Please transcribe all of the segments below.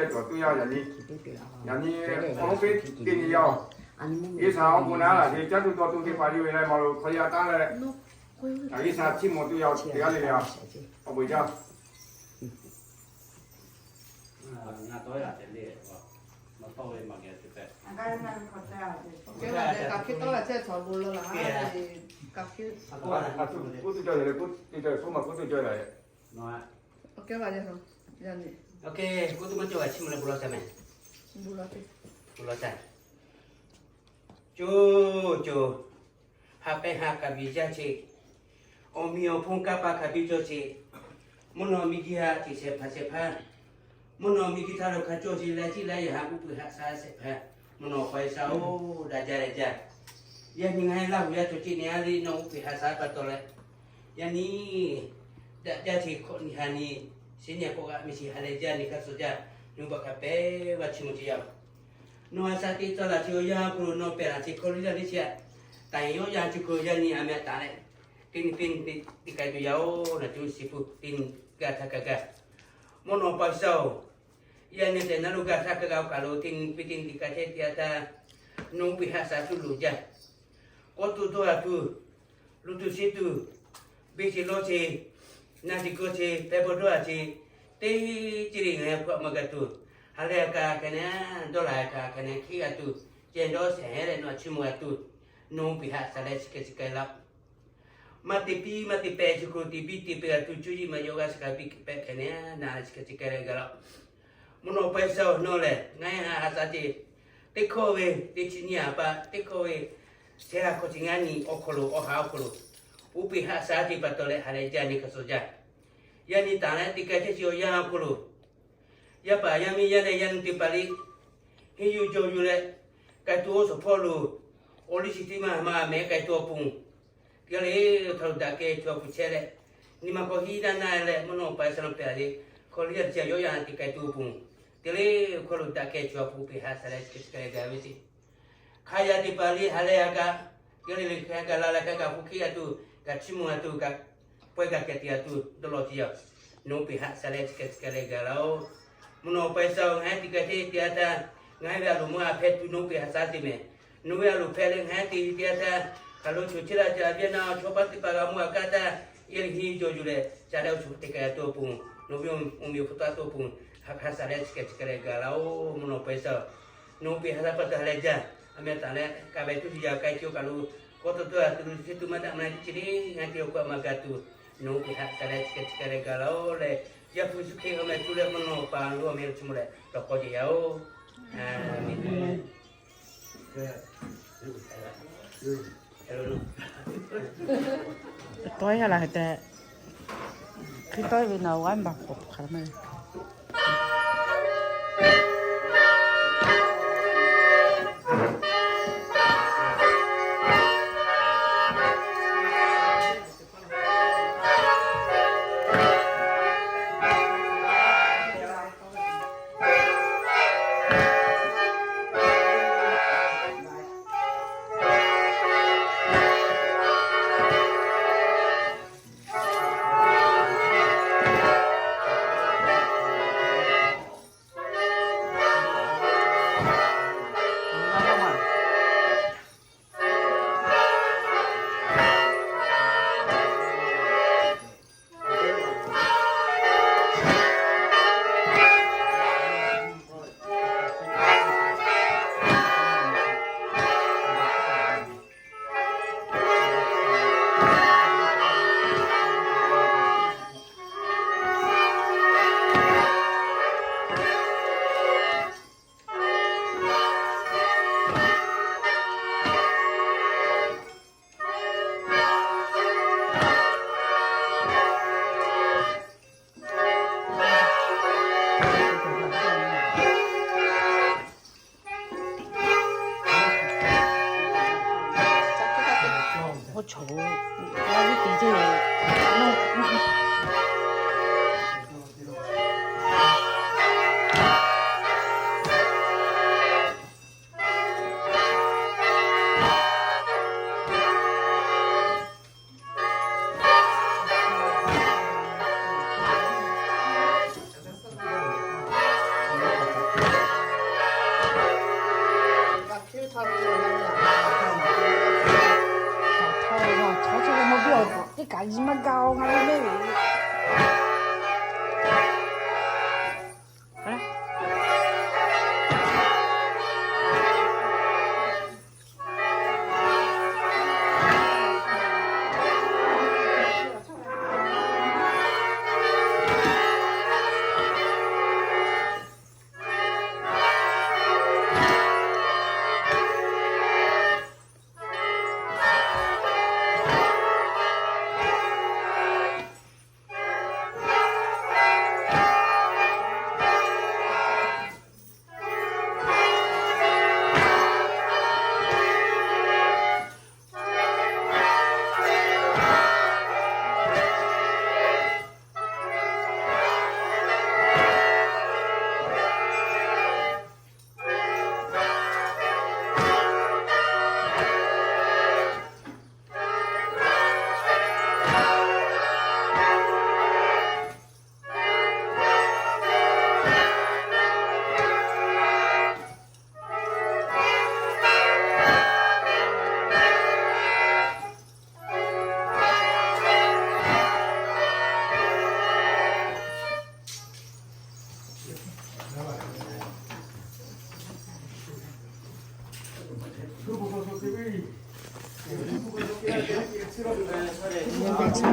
Awˬ to yaˇ yaꞈ nyi, yaꞈ nyi awˬ lonˉ teˇ nyi yaˇ-oˬ, G'uiˬsha awˬ bon naˉ laˬ ve caˉ tuˬ dawˇ tuˬ teˇ hpaˍ yawˇ ve leh maˇ lo hk'aw yaˇ taˉ leh, G'uiˬsha chiˇ mvuh tuˬ yaˇ-oˬ, teˇ g'aˇ le le-a, awˬ bon jaˇ. K'oˆ tuˬ cawˬ leh, k'oˆ tuˬ cawˬ leh, k'oˆ tuˬ cawˬ leh. K'oˆ tuˬ maˇ cawˬ, a chiˇ mvuh leh bon lawˬ sha meh. Bon lawˬ sha. Coˬ coˬ, haꞈ pehˇ haꞈ kaꞈ biˬ jaˇ ce. Awˬ miˬ awˬ hponˇ kanˇ paˆ hk'a biˇ cawˇ ce. Mvuhˇ naw miˬ guiˬ haꞈ ceˬ shehˍ hpaˍ shehˍ hpaˇ, mvuhˇ naw miˬ guiˬ htaˇ lo hk'a cawˇ ce laiˉ ciˉ laiˉ yaꞈ haꞈ k'oˆ peuˬ haꞈ shaˉ shehˍ hpaˇ, mvuhˇ naw paw sha-oˬ, daꞈ jaˇ leh jaˇ. Yaꞈ nyi ngaˬ hui Laˇ huˍ yaˇ cawˬ ce nyi a le nawˬ oˇ peꞈ haꞈ shaˉ pa taw leh, yaꞈ nyi daꞈ jaˇ ce hkawꞈ nyi ha nyi, shiˍ nyi k'awꞈ g'aꞈ miˬ shiˍ ha leh jaˇ nyi hk'a suh jaˇ, nawˬ baˬ hk'a pehˉ g'a chiˇ mvuh ce yaˇ-oˬ. Nawˬ a shaꞈ teꞈ tcuh laˬ ce awˬ yanˇ hk'aw lo nawˬ pehˬ laˬ ce hkawˇ liˇ laˇ liˇ ce, taˍ yehˬ awˬ yanˇ chi hk'aw yaꞈ nyi a meh taˍ leh, teˇ nyi teˇ nyi te k'ai tuˬ yaˇ-oˬ, naˬ tuˬ shiˍ pu teˇ nyi gaˇ htaˇ kaꞈ gaˇ. Mvuhˇ naw paw sha-oˬ, yaꞈ nyi tehꞈ naˉ lo gaˇ htaˇ kaꞈ gaˇ oˇ kaˬ lo teˇ nyi teˇ nyi te k'ai chehˇ te a htaˇ, nawˬ oˇ peꞈ haꞈ shaˉ tuˬ loˍ jaˇ. K'awꞈ tuˬ dawˇ a tuˬ, luˬ tuˬ sheˍ tuˬ, beˇ ce lawˇ ce, naˬ ce gawˇ ce, pehˇ bawˇ dawˇ a ce, teˇ ceuˬ le ngaˬ hui hk'aꞈ maˇ gaˬ tuˬ, ha lehˬ a kaꞈ hk'e ne, dawˇ laˬ a kaꞈ hk'e ne hk'e g'a tuˬ, ceh dawˇ shehˍ hehˉ leh nawˬ a chiˇ mvuh g'a tuˬ, nawˬ oˇ peꞈ haꞈ shaˉ leh chi hk'e chi hk'e laˇ-oˆ. Maˇ te piˇ maˇ te pehˍ chi hk'aw lo te biˇ te pehˍ g'a tuˬ, cuˇ yiˇ maˇ yawˇ g'a shaˉ kaꞈ biˇ pehˍ hk'e ne, naˬ leh chi hk'e chi hk'e leh gaˬ laˇ-oˆ. Mvuhˇ naw paw sha-oˬ, nawˬ lehˬ ngaˬ hui haꞈ shaˉ ce, teˇ hkawˇ ve teˇ chi nyi a pa, teˇ hkawˇ ve shehˍ ha hk'aw chi ngaˬ nyi awˬ hk'aw lo, awˬ ha awˬ hk'aw lo, oˇ peꞈ haꞈ shaˉ ce pa taw leh ha leh jaˇ nyi hk'a suh jaˇ. Yaꞈ nyi taˍ leh te k'ai chehˇ ce awˬ yanˇ awˬ hk'aw lo, yaˇ paˍ yaˇ miˇ yaˇ leh yaˇ nyi teˇ hpaˍ le, henˇ yuˬ jawˬ yuˬ leh, k'ai tuˬ oˇ suhˍ hpawˇ lo, awˬ liˇ chi teˇ maˇ maˇ meh k'ai tuˬ awˬ pon, teˇ g'aˇ le hk'a lo daꞈ keh chaw a hpu chehˇ leh, nyi ma hk'aw hiˉ naˇ naˇ leh mvuhˇ naw paw sha nawˬ pehˍ le, hk'aw liˇ yaˇ chi yawˇ yaˇ teꞈ k'ai tuˬ awˬ pon, teˇ g'aˇ le hk'a lo daꞈ keh chaw a hpu peꞈ haꞈ shaˉ leh chi hk'e chi hk'e leh gaˬ ve ce. Hk'a yaˇ teˇ hpaˍ le ha lehˬ a kaꞈ, teˇ g'aˇ le le hk'a gaˬ la leh hk'a gaˬ hpu hkiˆ g'a tuˬ, kaꞈ chiˇ mvuh g'a tuˬ, kaꞈ pawehˇ g'a keh te g'a tuˬ dawˇ law ce yaˇ, nawˬ oˇ peꞈ haꞈ shaˉ leh chi hk'e chi hk'e leh gaˬ laˇ-oˆ. Mvuhˇ naw paw sha-oˬ, ngaˬ hui teꞈ k'ai chehˇ te a htaˇ, ngaˬ hui ve a loˍ mvuhˇ a hpehˇ tuˬ nawˬ oˇ peꞈ haꞈ shaˉ te mehˍ. Nawˬ ve a loˍ hpehˇ leh ngaˬ hui te te a htaˇ, hk'aˬ lo choˬ chehˇ la ca a viˉ na chaw paˉ teˇ hpaˍ g'a mvuhˇ a kaˇ htaˇ, yehˬ le henˇ jawˬ yuˬ leh ca leh awˬ shuˍ teꞈ k'ai tuˬ awˬ pon, nawˬ ve awˬ miˬ awˬ hpfuhˇ taˇ tuˬ awˬ pon, haꞈ shaˉ leh chi hk'e chi hk'e leh gaˬ laˇ-oˆ. Mvuhˇ naw paw sha-oˬ, nawˬ oˇ peꞈ haꞈ shaˉ pa taw ha leh jaˇ, a meh taˍ leh kaꞈ ve tuˇ tuˬ yaˇ k'ai ce awˬ kaˬ lo, k'awꞈ tuˬ dawˇ a tuˬ, luˬ tuˬ sheˍ tuˬ maˇ daꞈ maˇ teˇ ceuˬ le ngaˬ hui te awˬ hk'aꞈ maˇ gaˬ tuˬ, nawˬ oˇ peꞈ haꞈ shaˉ leh chi hk'e chi hk'e leh gaˬ laˇ-oˆ leh, Yaˇ hpu Yeˍsuˆ Hkriꞈ awˬ meh cuˇ leh mvuhˇ naw pa lo awˬ meh lo chi mvuh leh lawˬ k'aw ce yaˇ-oˬ. Tawˇ yaˇ la hk'e te, hk'e tawˇ ve na g'a baˬ k'awꞈ hk'aˬ ma Nyi ma ga-o ngaˬ ve mehˆ ve.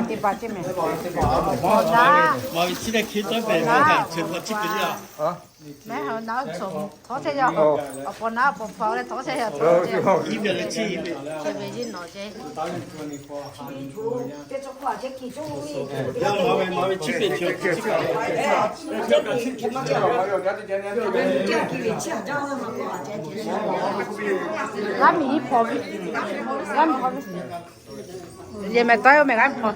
Teˇ ba teˇ mehˍ. Awˬ na, awˬ na, mehˍ awˬ na, awˬ na, awˬ pa na, awˬ pa hpaw leh htawˇ chehˇ yaˇ. G'aˇ miˬ hpaw ve, g'aˇ miˬ hpaw ve. Yehˬ mehˍ taˉ-o mehˍ g'aˇ miˬ hpaw.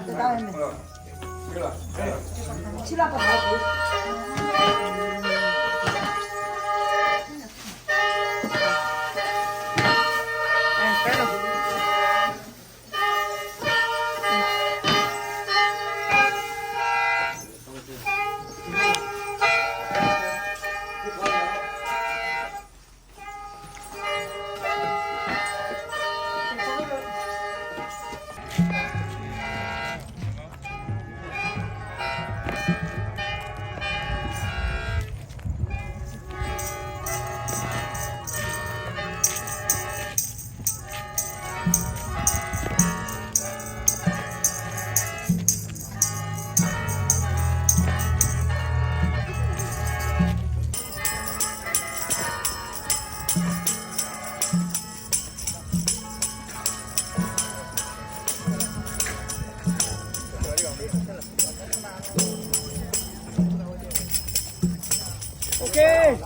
Ok,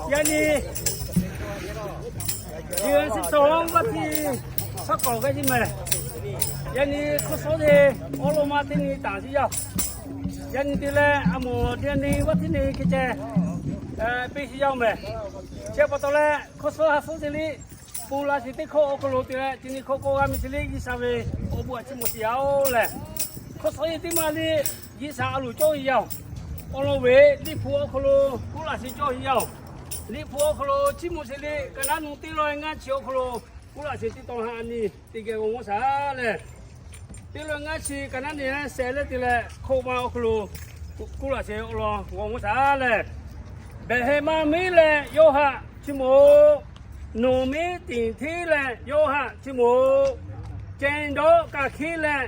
yaꞈ nyi, yaꞈ nyi chi sawˉ vaˇ htiˇ shaˉ k'awˍ g'a yiˇ mehˍ. Yaꞈ nyi hk'awˇ suhˉ te awˉ lawˇ maˇ teˇ nyi taˍ shiˍ yaˇ. Yaꞈ nyi te leh a moˍ yaꞈ nyi vaˇ htiˇ nyi hk'e ceh piˇ shiˍ yaˇ-oˬ mehˍ. Chi pa taw leh hk'awˇ suhˉ ha suhˉ te liˇ, ponˬ laꞈ shiˍ teˇ hkawˇ awˬ hk'aw lo te leh chi nyi hk'awˇ k'oˆ g'a mi chi liˇ G'uiˬsha ve awˬ bon aꞈ chiˇ mvuh shiˍ yaˇ-oˬ lehˬ, hk'awˇ suhˉ teˇ maˇ liˇ G'uiˬsha a loˍ cawˇ ve yaˇ-oˬ. Awˬ lawn ve Liꞈ hpu awˬ hk'aw lo kuˉ laꞈ shiˍ cawˇ ve yaˇ-oˬ. Liꞈ hpu awˬ hk'aw lo chiˇ mvuh shiˍ liˇ ka naˉ nu teˇ lawˇ ngaˇ chi awˬ hk'aw lo kuˉ laꞈ shiˍ teˇ tawn ha ni te geh g'aw mawˇ shaˍ lehˬ, teˇ lawˇ ngaˇ chi ka naˉ ni sheh leh te leh hkawˇ ma awˬ hk'aw lo kuˉ laꞈ shiˍ awˬ lawn g'aw mawˇ shaˍ lehˬ, behˬ heh maˇ miˉ leh yawˇ haꞈ chiˇ mvuh-oˬ. Nuˬ miˉ tiˍ htiˉ leh yawˇ haꞈ chiˇ mvuh-oˬ. Ceh dawˇ kaꞈ hkiˉ leh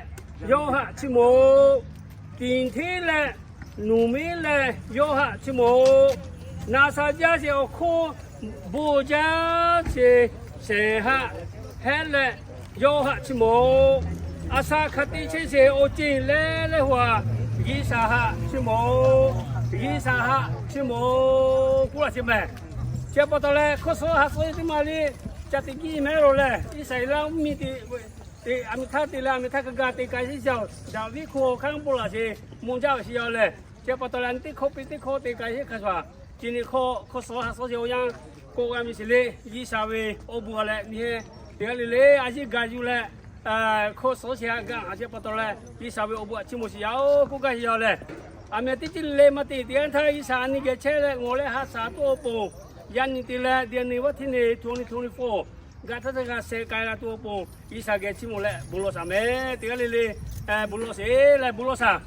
yawˇ haꞈ chiˇ mvuh-oˬ. Tiˍ htiˉ leh nuˬ miˉ leh yawˇ haꞈ chiˇ mvuh-oˬ. Naˍ saˍ jaˇ sheˍ awˬ hk'oˆ bon jaˇ sheˍ shehˍ haꞈ hehˉ leh yawˇ haꞈ chiˇ mvuh-oˬ. A shaˍ hk'a te chehˇ sheˍ awˬ ceˬ leh leh hu-aˬ, G'uiˬsha haꞈ chiˇ mvuh-oˬ. G'uiˬsha haꞈ chiˇ mvuh-oˬ. Kuˉ laꞈ shiˍ mehˍ. Chi pa taw leh hk'awˇ suhˉ ha suhˉ teˇ maˇ liˇ ca te kiˇ mehˉ lo lehˬ, Iˉsaˍreˍlaˆ mvuhˇmiˬ te aˬ miˍ htaˇ te leh aˬ miˍ htaˇ hk'a gaˬ te k'ai sheˍ shaˍ-oˬ. Daˍviˆ hk'oˆ hk'aˇ bon laꞈ sheˍ mvuh jaˇ-oˬ shiˍ yaˇ-oˬ lehˬ, chi pa taw leh a nyi teˇ hkawˇ piˇ teˇ hkawˇ te k'ai sheˍ hk'a shuˍ-aˬ, chi nyi hk'awˇ hk'awˇ suhˉ ha suhˉ sheˍ awˬ yanˇ k'oˆ g'a mi shiˍ liˇ G'uiˬsha ve awˬ bon-a leh nyi heˆ. Teˇ g'aˇ le le a yiˇ gaˬ yuˬ leh hk'awˇ suhˉ sheˍ a gaˬ a chi pa taw leh G'uiˬsha ve awˬ bon-a chiˇ mvuh shiˍ yaˇ-oˬ. Kuˉ gaˇ shiˍ yaˇ-oˬ lehˬ, aˬ miˍ teˇ ceuˬ le le maˇ te teˇ g'aˇ htaˇ G'uiˬsha a nyi geh chehˇ leh ngawˬ leh ha shaˍ tuˬ awˬ pon, yaꞈ nyi te leh yaꞈ nyi vaˇ htiˇ nyi twenty twenty-four g'a htaˇ teˇ g'a sheh k'ai g'a tuˬ awˬ pon G'uiˬsha geh chiˇ mvuh leh bon lawˬ shaˍ mehˍ. Teˇ g'aˇ le le bon lawˬ sheˍ leh bon lawˬ shaˍ.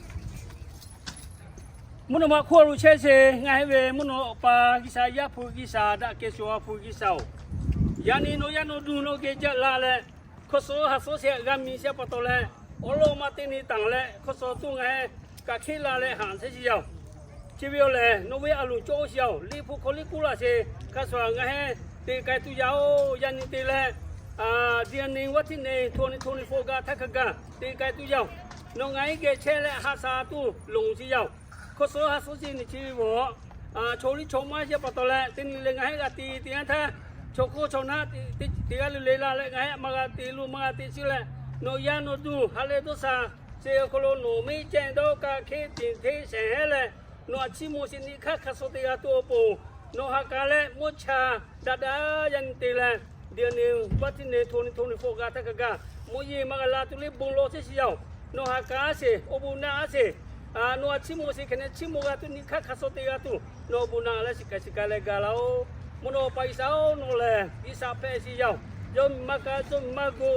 Mvuhˇ naw ma hk'oˆ a lo chehˇ sheˍ. Ngaˬ hui ve mvuhˇ naw pa G'uiˬsha, Yaˇ hpu G'uiˬsha, daꞈ kehˬ shuˍ a hpu G'uiˬsha-oˬ, yaꞈ nyi nawˬ yaˇ nawˬ duˬ nawˬ geh jaˇ la leh, hkawˇ suh ha suh sheˍ g'a miˬ sheˍ pa taw leh, awˬ lawn ma teˇ nyi tanˬ leh hkawˇ suh tuˬ ngaˬ hui kaꞈ hk'e la leh haꞈ chehˇ sheˍ yaˇ-oˬ. Chi ve awˬ lehˬ, nawˬ ve a loˍ cawˇ sheˍ yaˇ-oˬ. Liꞈ hpu hk'aw liꞈ k'oˆ laˇ sheˍ. Hk'a shuˍ ngaˬ hui te k'ai tuˬ yaˇ-oˬ. Yaꞈ nyi te leh, เดือนหนึ่ง วันที่หนึ่ง twenty twenty-four g'a htaˇ hk'a gaˬ te k'ai tuˬ yaˇ-oˬ. Nawˬ ngaˬ hui geh chehˇ leh ha sha tuˬ loˍ sheˍ yaˇ-oˬ. Hkawˇ suh ha suh sheˍ nyi chi ve awˬ, chaw liˇ chaw maˇ sheˍ pa taw leh, teˇ nyi leh ngaˬ hui g'a te teˇ yanˇ htaˇ, chaw hk'oˆ chaw naˉ teˇ g'aˇ le le la leh ngaˬ hui maˇ g'a te lo maˇ g'a te shiˍ leh, nawˬ yaˇ nawˬ duˬ ha lehˬ dawˇ sha sheˍ awˬ hk'aw lo nawˬ miˇ cehˇ dawˇ kaꞈ hk'e te hteˇ shehˍ hehˉ leh, nawˬ a chiˇ mvuh sheˍ nyi hk'aˇ hk'a suh te g'a tuˬ awˬ pon, nawˬ ha k'a leh mvuhˇ cha daꞈ daꞈ yaˇ nyi te leh, เดือนหนึ่ง วันที่หนึ่ง twenty twenty-four g'a htaˇ hk'a gaˬ mvuhˇ yeˬ maˇ g'a la tuˬ le bon lawˬ chehˇ sheˍ yaˇ-oˬ. Nawˬ ha k'a a sheˍ, awˬ bon naˆ a sheˍ, nawˬ a chiˇ mvuh sheˍ hk'e ne chiˇ mvuh g'a tuˬ nyi hk'aˇ hk'a suh te g'a tuˬ nawˬ awˬ bon naˆ leh shiˍ k'ai shiˍ k'ai leh gaˬ laˇ-oˬ. Mvuhˇ naw pa G'uiˬsha-oˬ, nawˬ lehˬ G'uiˬsha hpehꞈ sheˍ yaˇ-oˬ. Yawˇ miˬ maˇ k'a yawˇ miˬ maˇ gu,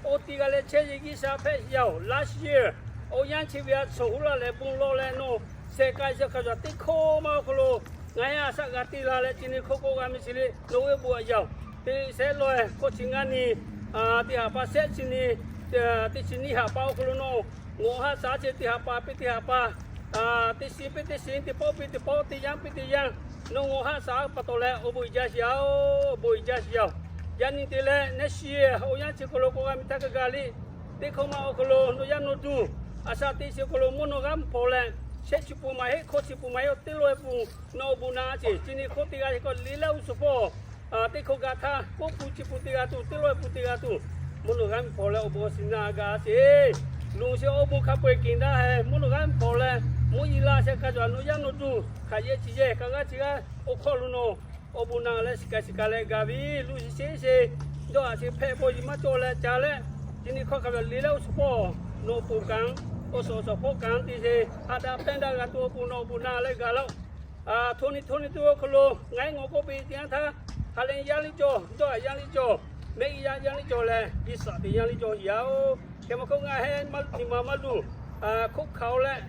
oˇ te g'a leh chehˇ ve G'uiˬsha hpehꞈ sheˍ yaˇ-oˬ. Last year awˬ yanˇ chi ve a shawˍ huˉ laˇ leh bon lawˬ leh nawˬ shehˍ k'ai shehˍ hk'a shuˍ teˇ hkawˇ maˇ awˬ hk'aw lo ngaˬ hui a shaꞈ g'a te la leh chi nyi hkawˇ k'oˆ g'a miˬ sheˍ le, nawˬ ve bon a yaˇ-oˬ. Teˇ sehˉ lawˬ-e hkawˇ chi ngaˇ nyi teˇ haꞈ pa sehˉ chi nyi, teˇ chi nyiˇ haꞈ pa awˬ hk'aw lo nawˬ ngawˬ haˆ shaˍ sheˍ. Teˇ haꞈ pa piˇ teˇ haꞈ pa, teˇ shi piˇ teˇ shi, teˇ pawˆ piˇ teˇ pawˆ, teˇ yanˇ piˇ teˇ yanˇ, nawˬ ngawˬ haˆ shaˍ pa taw leh awˬ bon uiˍ jaˇ sheˍ yaˇ-oˬ. Awˬ bon uiˍ jaˇ sheˍ yaˇ-oˬ. Yaꞈ nyi te leh next year awˬ yanˇ chi hk'aw lo k'oˆ g'a miˬ htaˇ hk'a gaˬ le, teˇ hkawˇ maˇ awˬ hk'aw lo nawˬ yaˇ nawˬ duˬ a shaꞈ teˇ chi hk'aw lo mvuhˇ naw g'aˇ mvuhˇ hpaw leh, shehˆ chi pun maˇ heˆ, hkawˇ chi pun maˇ heˆ, teˇ lawˬ-e pun nawˬ awˬ bon naˆ a sheˍ. Chi nyi hkawˇ teˇ g'aˇ chi hk'aw liꞈ leh uˉ suhˍ hpawˇ teˇ hkawˇ g'a htaˇ, k'oˆ hpu chi pun teˇ g'aˇ tuˬ, teˇ lawˬ-e pun teˇ g'aˇ tuˬ, mvuhˇ naw g'aˇ mvuhˇ hpaw leh awˬ bon a shiˍ naˆ g'a sheˍ. Loˍ sheˍ awˬ bon hk'a peu-eˬ keꞈ daꞈ heˍ. Mvuhˇ naw g'aˇ mvuhˇ hpaw leh mvuhˇ yeˬ laˇ sheˍ hk'a shuˍ nawˬ yaˇ nawˬ duˬ hk'aˬ yehˬ chi yehˬ hk'a g'aˇ chi g'aˇ awˬ hk'aw lo nawˬ awˬ bon naˆ leh shiˍ k'ai shiˍ k'ai leh gaˬ ve loˬ sheˍ sheˍ sheˍ, dawˇ haꞈ sheˍ hpehꞈ bawˬ yeˬ maˇ cawˬ leh ca leh, chi nyi hkawˇ hk'a peu-eˬ liꞈ leh uˉ suhˍ hpawˇ nawˬ ponˬ kanˉ, awˬ suhˍ awˬ suhˍ hpawˇ kanˉ te sheˍ. Haꞈ daꞈ pehnˇ daꞈ g'a tuˬ awˬ pon nawˬ awˬ bon naˆ leh gaˬ laˇ-oˬ. Hto nyi hto nyi tuˬ awˬ hk'aw lo ngaˬ hui ngawˬ k'oˆ piˇ teˇ yanˇ htaˇ, ha lehˬ yaˇ liˇ cawˬ, dawˇ haꞈ yaˇ liˇ cawˬ, mehˆ g'uˇ yaˇ yaˇ liˇ cawˬ leh G'uiˬsha teꞈ yaˇ liˇ cawˬ yaˇ-oˬ. Hk'e maˇ k'oˆ, ngaˬ hui maˇ nyi ma maˇ luˬ, hk'oˆ hk'a-oˬ leh,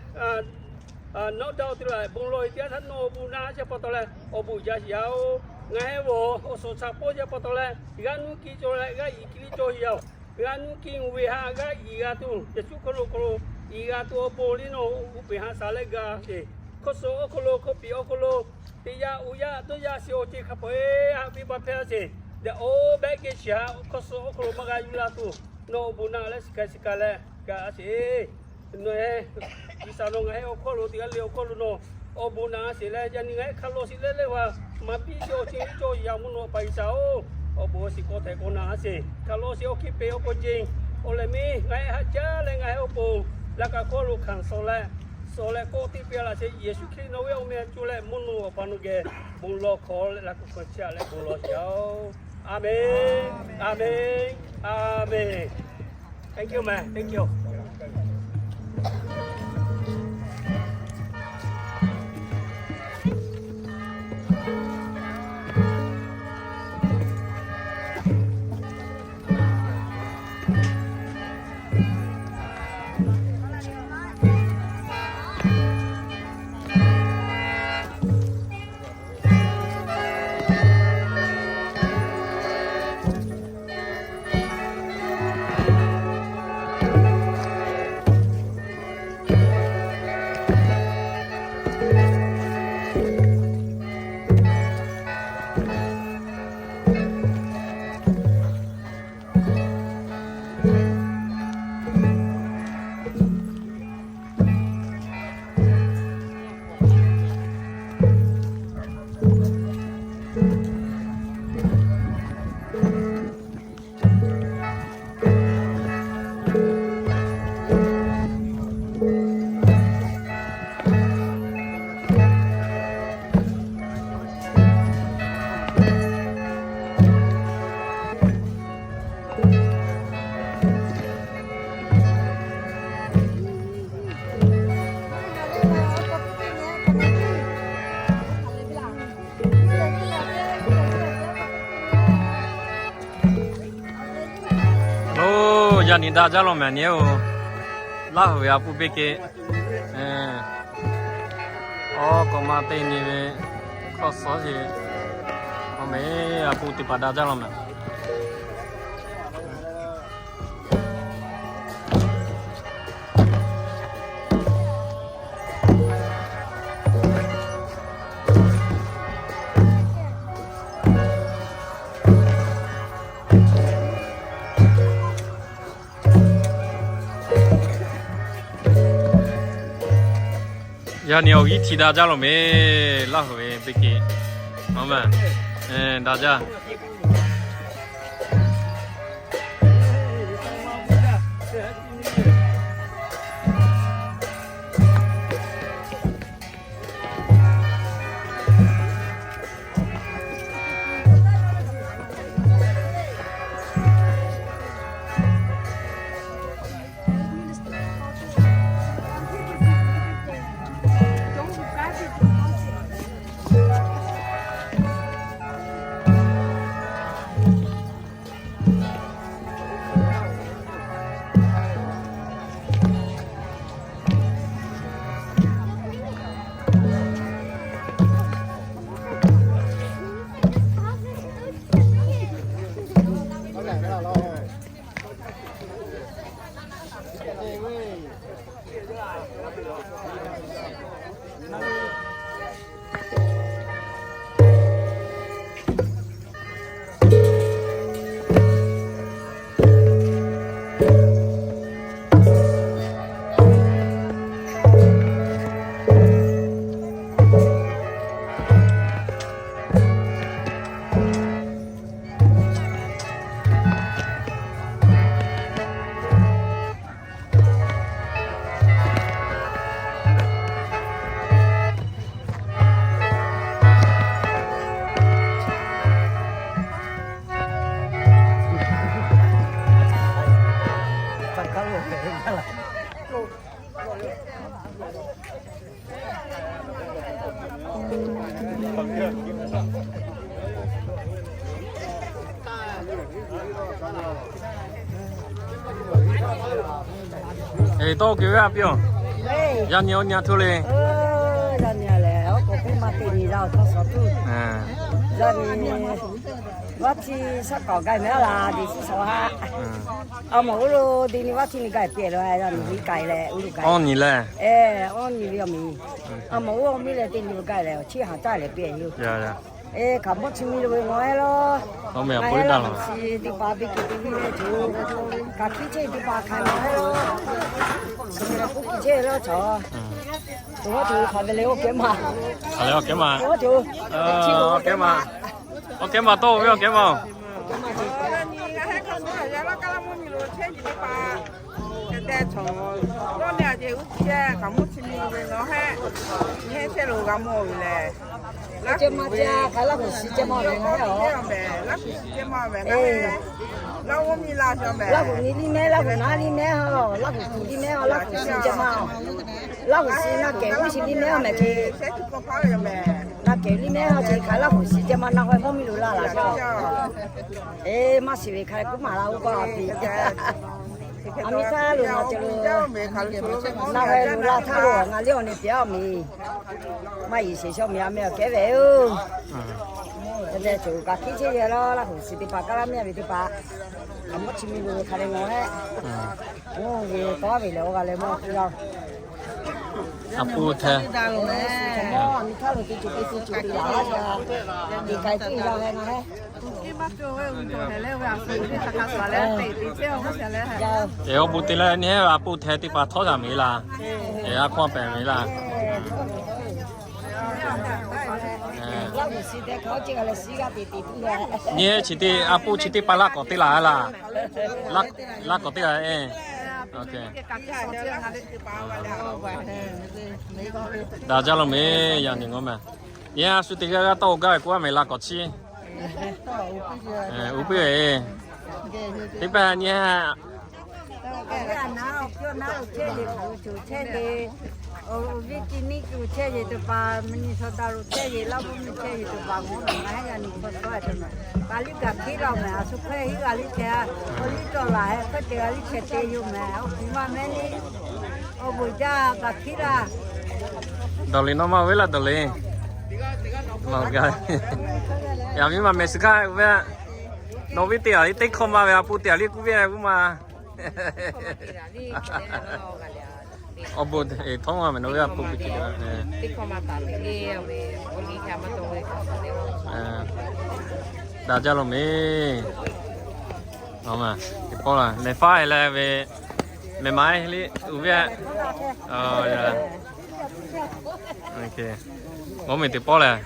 nawˉ daꞈ-oˬ teˇ la bon lawˬ-e teˇ yanˇ htaˇ nawˬ awˬ bon naˆ sheˍ pa taw leh awˬ bon jaˇ sheˍ yaˇ-oˬ. Ngaˬ hui awˬ suhˍ shaˍ pawˇ sheˍ pa taw leh g'aˇ nuˇ ki cawˬ leh g'aˇ iˍ ki liˇ cawˬ yaˇ-oˬ. G'aˇ nuˇ ki ve haꞈ g'aˇ iˍ g'a tuˬ, Yeˍsuˆ hk'aw lo hk'aw lo iˍ g'a tuˬ awˬ pon liˇ nawˬ uˉ peˬ haꞈ shaˍ leh gaˬ sheˍ. Hkawˇ suh awˬ hk'aw lo hkawˇ piˍ awˬ hk'aw lo teˇ yanˇ uˉ yaˇ dawˇ yaˇ sheˍ awˬ ceuˬ hk'a peu-eˬ haꞈ piˇ baˬ hpehˇ sheˍ. Dehꞈ oˇ behˆ geh shiˍ haꞈ hkawˇ suh awˬ hk'aw lo maˇ g'a yuˬ la tuˬ, nawˬ awˬ bon naˆ leh shiˍ k'ai shiˍ k'ai leh gaˬ sheˍ. Nawˬ-e G'uiˬsha nawˬ ngaˬ hui awˬ hk'aw lo teˇ g'aˇ le awˬ hk'aw lo nawˬ awˬ bon naˆ sheˍ leh yaꞈ nyi ngaˬ hui hk'a lawˬ sheˍ leh leh g'a maˍ piˇ sheˍ awˬ ceuˬ cawˬ yaˇ mvuhˇ naw pa G'uiˬsha-oˬ, awˬ bon shiˍ k'awꞈ htehꞈ k'awꞈ naˆ sheˍ. Hk'a lawˬ sheˍ awˬ hkiˇ peꞈ awˬ hk'aw jeˬ awˬ lehˬ miˇ ngaˬ hui haꞈ jaˇ leh ngaˬ hui awˬ pon laꞈ kaꞈ hkawˇ lo hkanˍ suh leh, suh leh kawˆ teˇ piˇ laꞈ sheˍ. Yeˍsuˆ Hkriꞈ nawˬ ve awˬ meh a cuˇ leh mvuhˇ naw awˬ pa nawˬ geh bon lawˬ hk'aw leh laꞈ kuˬ hk'aw chiˇ aꞈ leh bon lawˬ sheˍ-oˬ. Aˍmenˍ. Aˍmenˍ. Aˍmenˍ. Thank you, man. Thank you. Yaˇ nyi daꞈ jaˇ law mehˍ nyi-oˬ. Laˇ huˍ ve a pu Beˇ Keˆ, awˬ k'awꞈ ma te nyi ve hkawˇ suhˉ sheˍ. Awˬ mehˍ a pu teˇ hpaˍ daꞈ jaˇ law mehˍ. Yaˇ nyi awˬ viˉ hti daꞈ jaˇ law mehˍ. Laˇ huˍ ve Beˇ Keˆ, a mehˍ, daꞈ jaˇ. Eˬ, tawˇ kehˬ ve a piˇ-oˬ. Yaˇ nyi awˬ nyi a htoˇ le. Yaˇ nyi lehˬ, oˉ k'oˍ piˇ maˇ te nyi yaˇ awˬ hk'aˇ suhˍ tuˬ. Yaˇ nyi vaˇ htiˇ shaˉ k'aoˍ gaˇ mehˍ laˇ, deˬ suˉ shawˍ haˆ. A mawˬ oˇ lo deˬ nyi vaˇ htiˇ nyi gaˇ piˇ lo, yaˇ nyi viˉ k'ai leh oˇ lo gaˇ. Awˇ nyi leh, awˇ nyi ve awˬ miˬ. A mawˬ oˇ miˇ leh teˇ nyi lo gaˇ leh awˬ chiˇ haˍ caˇ leh piˇ yoˬ. Eˬ, hkaoˍmonˇ chi miˇ lo ve ngaˬ ehˉ lawˉ. Ngaˬ ehˉ laˇ huˍ chi teˇ hpaˍ Beˇ Keˆ teˇ viˉ leh tuˬ, kaꞈ hkiˉ chehˇ teˇ hpaˍ hk'a ngaˬ ehˉ lawˉ. Chi miˇ leh k'oˆ hkiˉ chehˇ lawˉ chaw. Tuˬ haˉ tuˬ hk'aˬ ve le, oˇ kehˉ maˇ. Hk'aˬ le oˇ kehˉ maˇ. Oˇ kehˉ maˇ. Oˇ kehˉ maˇ tawˇ ve oˇ kehˉ maˇ. Ngaˬ ehˉ hk'a suh a yaˇ laˇ kaˇ laˇ mvuhˇ miˬ lo chehˇ nyi teˇ hpaˍ. Hk'e te chaw, tawˇ leh a jeˬ uˉ tiˉ hk'aˍmonˇ chi miˇ lo ve ngaˬ ehˉ, nyi ehˉ chehˇ lo g'a mawˬ ve lehˬ. Laˇ huˍ ve, hk'aˬ Laˇ huˍ shiˍ ceh maˇ ve ngaˬ ehˉ a. Laˇ huˍ shiˍ ceh maˇ ve ngaˬ ehˉ. Laˇ huˍ nyi liˇ mehˉ, Laˇ huˍ naˉ liˇ mehˉ a, Laˇ huˍ tuˬ liˇ mehˉ a, Laˇ huˍ shiˍ ceh maˇ. Laˇ huˍ shiˍ naˇ kehˬ uˉ shiˍ liˇ mehˉ a mehˍ ce. Naˇ kehˬ liˇ mehˉ a ce, hk'aˬ Laˇ huˍ shiˍ ceh maˇ naˇ haweh mvuhˇ miˬ lo laˇ laꞈ shaˉ. Eˬ, maˇ shiˍ ve hk'aˬ leh k'oˆ maˍ laˇ oˇ k'oˆ a piˇ. A miˇ htaˇ lo na ce lo, na haweh lo laˇ htaˇ lo ngaˬ liˇ awˬ ne pehˍ a miˬ. Maˇ yiˍ sheˍ shaw miˬ a meh awˬ kehˉ ve yoˬ. Te leh coˬ kaꞈ hkiˉ chehˇ yehˬ laˇ, Laˇ huˍ shiˍ teˇ hpaˍ kaˇ laˇ mehˉ ve teˇ hpaˍ, hkaˍmonˇ chi miˇ lo ve hk'a leh ngaˬ ehˉ, oˇ ve tawˇ ve lehˬ oˇ g'a leh mawˇ hkiˉ laˇ. A pu hteˇ, a miˇ htaˇ lo te coˬ te te coˬ te laˬ a, te k'ai tiˇ g'a leh ngaˬ ehˉ. Eˬ, awˬ bon te leh nyi ehˉ a pu hteˇ teˇ hpaˍ htawˇ g'a mehˍ laˇ. Eˬ, a hkawˇ pehˍ mehˍ laˇ. Nyi ehˉ chi teˇ a pu chi teˇ hpaˍ laˇ k'awꞈ te laˬ laˇ. Laˇ k'awꞈ te laˬ e. Daꞈ jaˇ law mehˍ, yaˇ nyi ngaˬ mehˍ. Nyi ehˉ a shu teˇ g'aˇ g'aˇ tawˇ g'aˇ ve k'oˆ a mehˍ laˇ k'awꞈ chiˇ. Uˉ peˇ ve, teˇ pehˇ nyi ehˉ. Awˬ viˉ a naˉ awˬ piˇ awˬ naˉ lo chehˇ ve, hk'aˬ lo coˬ chehˇ ve, awˬ viˉ ti niˉ coˬ chehˇ ve teˇ hpaˍ, mvuhˇ nyi shaw daꞈ lo chehˇ ve, Laˇ huˍ mvuhˇ nyi chehˇ ve teˇ hpaˍ, ngaˬ ehˉ yaˇ nyi hk'aw tawˆ e te ma. Ka liˇ kaꞈ hkiˉ la mehˍ, a shu hk'e hiˉ g'a liˇ chehˇ, awˬ liˇ tawˆ laˬ heh hk'e te g'a liˇ chehˇ te yoˬ mehˍ, awˬ piˍ maˇ mehˉ liˇ, awˬ bon jaˇ kaꞈ hkiˉ la. Dawˬ liꞈ nawˬ ma uiˍ ve laˇ dawˬ liꞈ. Yaꞈ miˉ ma mehˍ suhˍ hkanˇ uiˍ ve, nawˬ viˉ teˇ g'aˇ liˇ teˇ hkawˇ ma ve, a pu teˇ g'aˇ liˇ kuˇ ve a vuˇ ma. Awˬ bon eˬ htawˇ ma mehˍ nawˬ ve a pu ve ce. Daꞈ jaˇ lo mehˍ. Teˇ pawˆ la mehˍ faˉ e leh ve, mehˍ ma e liˇ uiˍ ve. Mvuhˇ miˬ teˇ pawˆ lehˬ,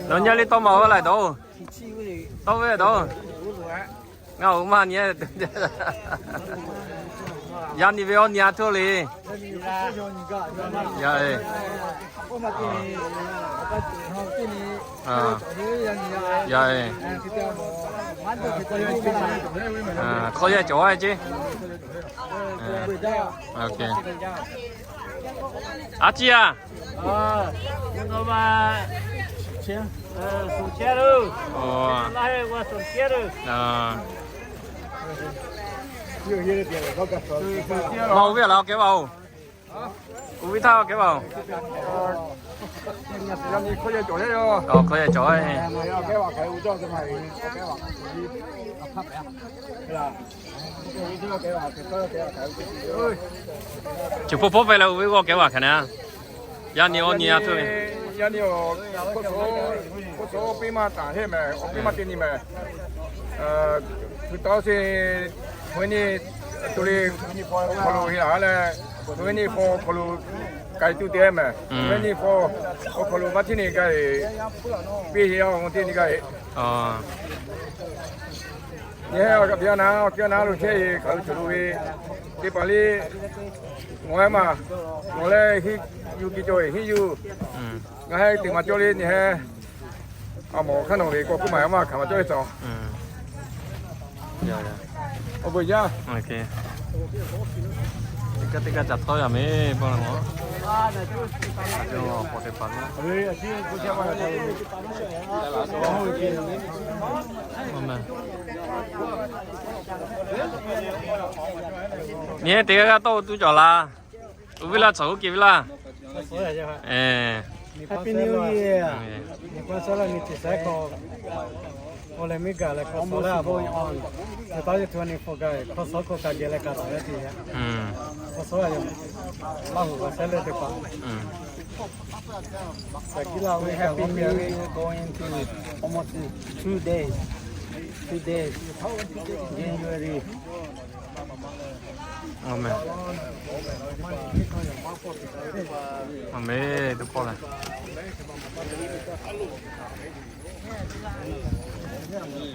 nawˬ nyi liˇ tawˇ ma oˇ laiˬ dawˇ, tawˇ ve dawˇ. Ngaˬ oˬ maˇ nyi, yaˇ nyi ve awˬ nyi a htoˇ le. Yaˇ e, yaˇ e, hk'aw yaˇ cawˬ a ce. A ciˉ a. Maˇ oˇ ve laˬ kehˉ vaˇ oˬ. Oˇ ve htaˇ kehˉ vaˇ oˬ. Hk'aw yaˇ cawˬ. Chi hpu hpawˇ hpehꞈ leh oˇ ve g'awˇ kehˉ vaˇ hk'aˬ na. Yaˇ nyi awˬ nyi a htoˇ ve. Yaˇ nyi awˬ, k'oˆ so, k'oˆ so piˇ maˇ taˍ heˆ mehˍ, awˬ piˇ maˇ te nyi mehˍ. Hpu taw se, hpu nyi, to le, awˬ hk'aw lo heˆ laˬ leh, hpu nyi hpu awˬ hk'aw lo k'ai tuˬ te mehˍ. Hpu nyi hpu awˬ hk'aw lo maˇ hteˇ nyi gaˇ e, piˇ heˆ a, awˬ teˇ nyi gaˇ e. Nyi heˆ a, kaꞈ piˇ a na, awˬ kiˇ a na lo chehˇ e hk'aˬ lo cawˬ lo ve, teˇ hpaˍ le, ngaˬ heˆ maˬ, ngaˬ leh henˇ yuˬ ki cawˬ e henˇ yuˬ. Ngaˬ heˆ teꞈ maˍ cawˇ le nyi heˆ. A mawˬ hk'aˇ nawˬ ve k'awꞈ k'oˆ maˍ maˇ hkanˍ maˍ cawˇ ve tcuh. Awˬ bon jaˇ. Teˇ g'aˇ teˇ g'aˇ ca htawˇ yaˇ mehˍ paw la mawˬ. Nyi teˇ g'aˇ g'aˇ tawˇ tuˬ cawˬ la. Uˉ viˉ laˇ, chaw uˉ ke viˉ laˇ. Happy New Year. Nyi hk'aw sawˉ laˇ nyi teˇ saiˉ hk'aw, awˬ leh miˇ gaˬ leh hk'aw sawˉ laˇ a bawˬ. Nyi taˇ yeˇ htu a nyi hk'aw gaˬ hk'aw sawˉ hk'aw kaꞈ geh leh kaꞈ taˍ leh te yaˇ. Hk'aw sawˉ laˇ yaˇ mehˍ. Laˇ hoꞈ g'a sehˉ leh teˇ hpaˍ. Taˍ kiˉ laˇ ve Happy New Year going to almost two days. Two days. January. Amen. Amen. Teˇ pawˆ lehˬ,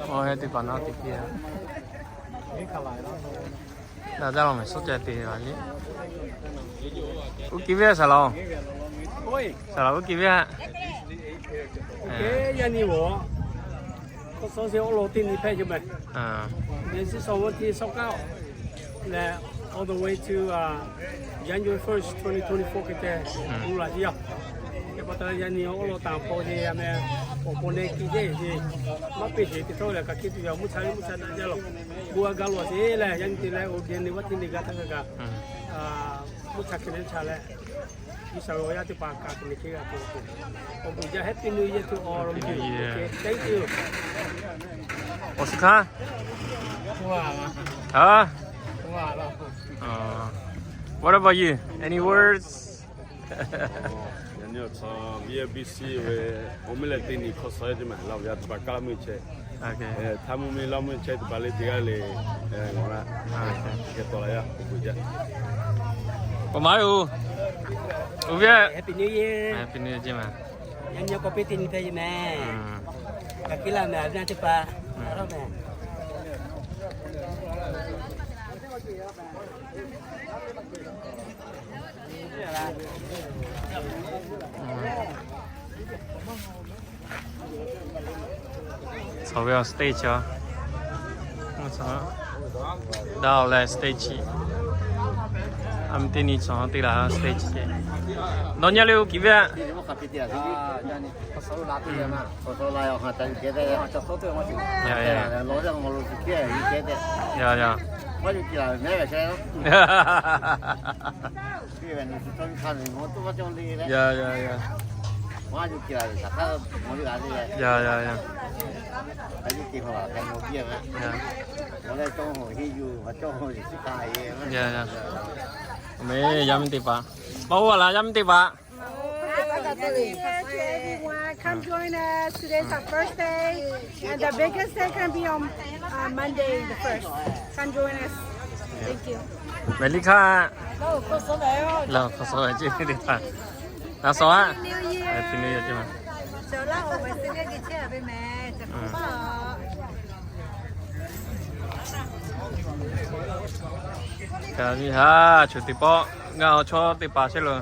awˬ heˆ teˇ hpaˍ naˉ teˇ hkiˇ a. Daꞈ jaˇ law mehˍ, suhˉ ca te a le. Uˉ ki ve saˍ laꞈ, saˍ laꞈ uˉ ki ve. Yaˇ nyi awˬ hk'aw sawˉ se awˉ lawn teˇ nyi hpehꞈ ve mehˍ. Mehˍ shiˍ sawˉ awˬ teˇ sawˉ kaˆ leh, all the way to January first, twenty twenty-four hk'e te, gu laˬ ce yaˇ. Hk'e pa taw yaˇ nyi awˬ awˉ lawn taˍ hpaw ce a mehˍ, awˬ pon ne ki jeˇ ce, maˇ peˇ sheˍ te htawˇ leh kaꞈ hk'e te yaˇ mvuhˇ cha ve mvuhˇ cha daꞈ jaˇ law. Gu a ga law sheˍ leh yaˇ nyi te leh awˬ geh ne vaˇ teˇ ne ga htaˇ kaꞈ kaꞈ, mvuhˇ cha hk'e ne cha leh, G'uiˬ sha ve awˬ yaˇ teˇ hpaˍ kaꞈ te ne hk'e g'a te. Awˬ bon jaˇ, Happy New Year to all of you. Thank you. Awˬ suhˍ hkanˇ. What about you? Any words? Yaꞈ nyi awˬ chaw V I B C ve awˬ mehˆ leh teˇ nyi hk'aw sawˉ yaˇ ce mehˍ, Laˇ huˍ yaˇ teˇ hpaˍ kaꞈ mvuhˇ chehˇ, htaˇ mvuhˇ miˬ Laˇ mvuhˇ chehˇ teˇ hpaˍ le teˇ g'aˇ le, ngaˬ la, kehˬ tawˍ la yaˇ, awˬ bon jaˇ. Awˬ ma e oˬ, oˬ ve, Happy New Year. Happy New Year ce mehˍ. Yaꞈ nyi k'awꞈ piˇ teˇ nyi hpehꞈ ce mehˍ. Kaꞈ piˇ laˇ mehˍ, a viˉ teˇ hpaˍ. Chaw ve awˬ stage a, daꞈ leh stage chi, Teˇ nyi cawˬ teˇ laꞈ stage ce. Nawˬ nyi le oˇ kiꞈ ve a. Ya ya. Ya ya ya. Ya ya ya. Ya ya. Meh yaˇ miˇ teˇ hpaˍ. Paˇ oˇ a laˬ yaˇ miˇ teˇ hpaˍ. Happy New Year to everyone. Come join us. Today's our first day, and the biggest day gonna be on uh, Monday the first. Come join us. Thank you. Meh liˇ hkaˇ. Laˬ hk'aw suh ve ce teˇ hpaˍ. Laˬ suh a. Happy New Year ce ma. Kaꞈ miˇ haˉ choˬ teˇ pawˆ ngaˬ awˬ chawˇ teˇ hpaˍ chehˇ lo.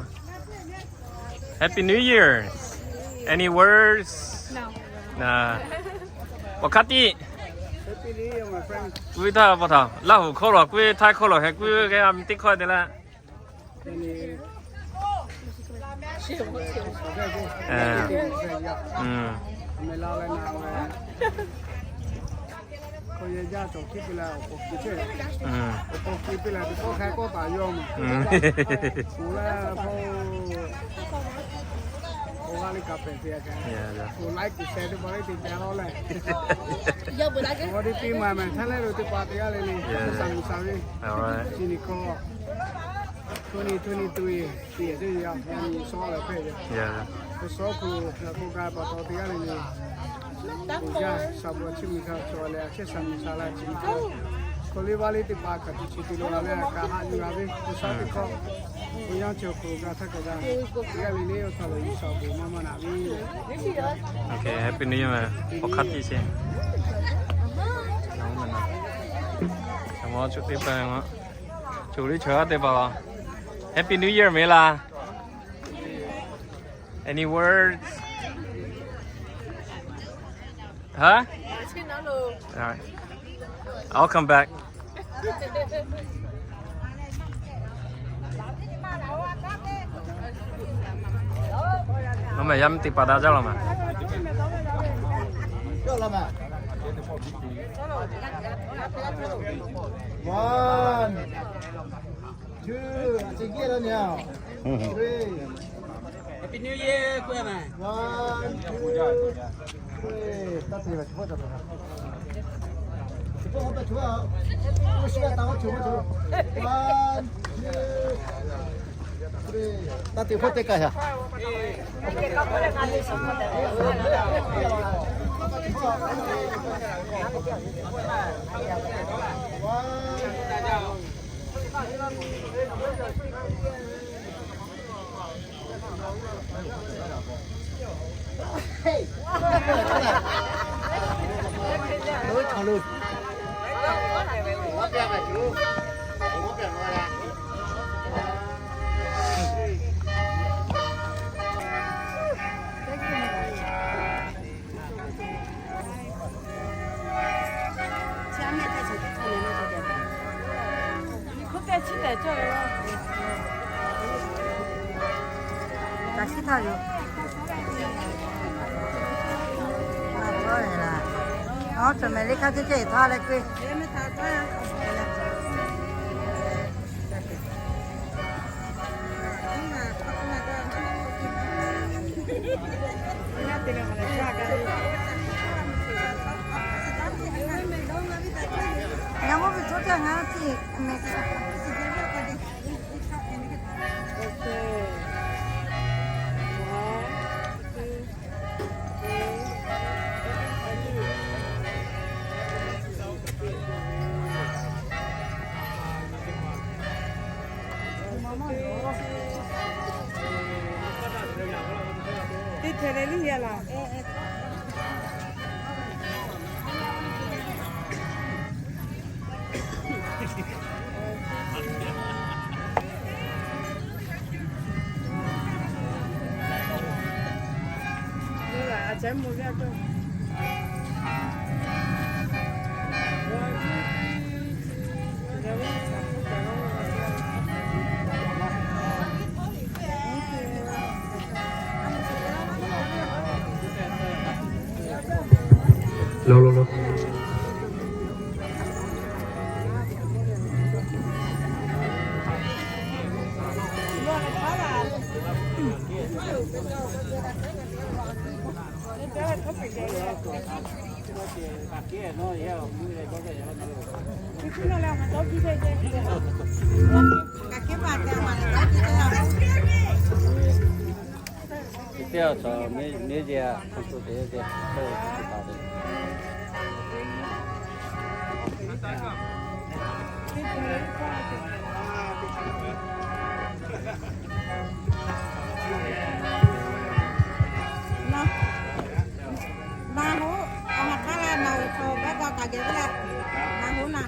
Happy New Year. Any words? Awˬ hk'aˇ tiˉ. K'oˆ ve htaˇ pa taw Laˇ huˍ hkawˇ lawˬ k'oˆ ve, Htaiˇ hkawˇ lawˬ hk'e k'oˆ ve, g'a mi teˇ hkawˇ te laˇ. Twenty twenty-three teˇ yehˬ teˇ yanˇ, yaˇ nyi sawˉ leh hpehꞈ ve, yaˇ sawˉ hk'aw lo hpehꞈ k'oˆ gaˇ pa taw teˇ g'aˇ le le, uˬ jaˇ shaˍ bvuhꞈ chi miˬ hk'a cawˬ leh a chehˇ shaˍ miˬ shaˍ la chi miˬ hk'a, hk'aw liˇ vaˇ liˇ teˇ hpaˍ hk'a tuˬ chi te lo la leh a kaꞈ haꞈ yuˬ g'a ve, a shaˉ teˇ hkawˇ, awˬ yanˇ chi awˬ hk'aw lo ga htaˇ kaꞈ ga, teˇ g'aˇ le le awˬ htaˇ lo G'uiˬsha awˬ bon maˇ maˇ naꞈ ve. Awˬ hk'aˇ tiˉ sheˍ. Awˬ ma cuˇ teˇ hpaˍ, cuˇ liˇ chaw teˇ hpaˍ laˬ. Happy New Year meh laˇ. Any words? Huh? All right. I'll come back. Nawˬ meh yaˇ miˇ teˇ hpaˍ daꞈ jaˇ law ma. One, two, three. Happy New Year, k'oˆ ve. One, two, three. Taˇ te ve, chi hpaˇ taˇ te ve. Chi hpaˇ hpaˇ taˇ te ve. One, two, three. Taˇ te hpaˇ teˇ kaꞈ yaˇ. Taꞈ shiˉ htaˇ yoˬ. Aˬ, cawˬ mehˍ le hk'aˇ ceh ceh htaˇ leh k'oˆ ve. Yaꞈ hk'aˇ ve chaw teˇ g'aˇ ngaˬ hui tiˉ meh. Teˇ htehꞈ leh liˇ yaˇ laˬ. Teˇ g'aˇ chaw mehˉ mehˉ jehˇ a, hk'oˆ co te te. Na, na hoˉ, a ha k'aˉ la na, chaw behˆ g'aw kaꞈ geh ve le. Na hoˉ na.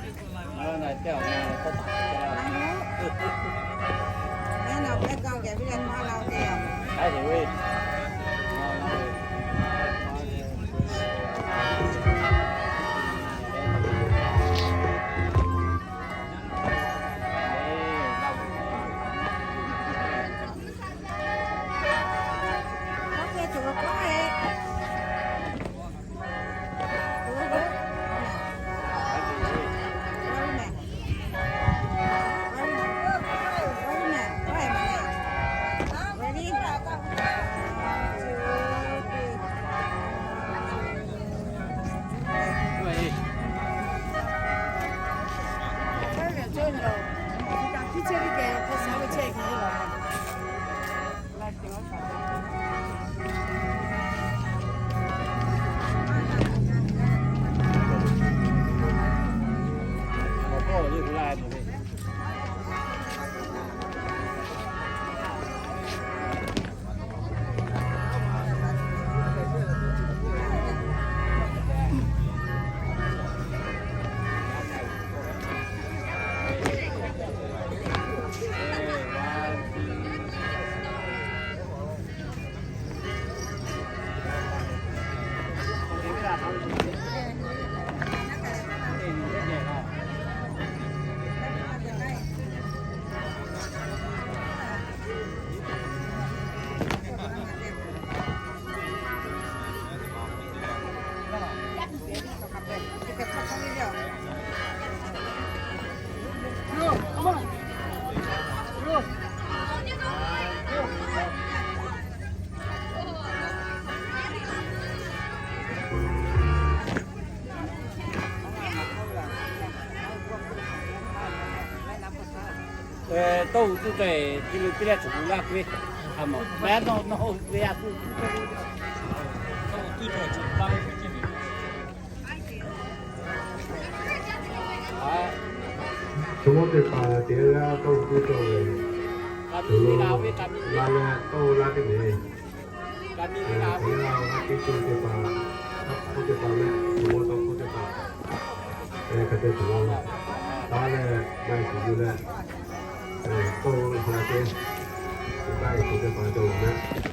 Tawˇ hu tuˇ cawˬ-e, ti lo teˇ leh tuˬ hu laˇ k'oˆ ve, a maˬ maˇ nawˬ nawˬ hui ve a tuˇ tuˇ cawˬ ve, tawˇ hu tuˇ cawˬ-e tuˬ hu laˇ ve ce ve. သဝီသ့ၣ်တဖၣ် တကယ်တမ်း တၢ်အိၣ်ဖှိုးကၠိလၢ တၢ်အိၣ်ဖှိုးလၢတမ့ၢ် တၢ်အိၣ်ဖှိုးကၠိသ့ၣ်တဖၣ် တၢ်အိၣ်ဖှိုးသ့ၣ်တဖၣ်လၢ သဝီတၢ်အိၣ်ဖှိုးသ့ၣ်တဖၣ် ကတဲသ့လီၤ. တၢ်လၢ ဘၣ်သ့ၣ်လၢ တၢ်အိၣ်ဖှိုးသ့ၣ်တဖၣ် တၢ်အိၣ်ဖှိုးသ့ၣ်တဖၣ် တၢ်အိၣ်ဖှိုး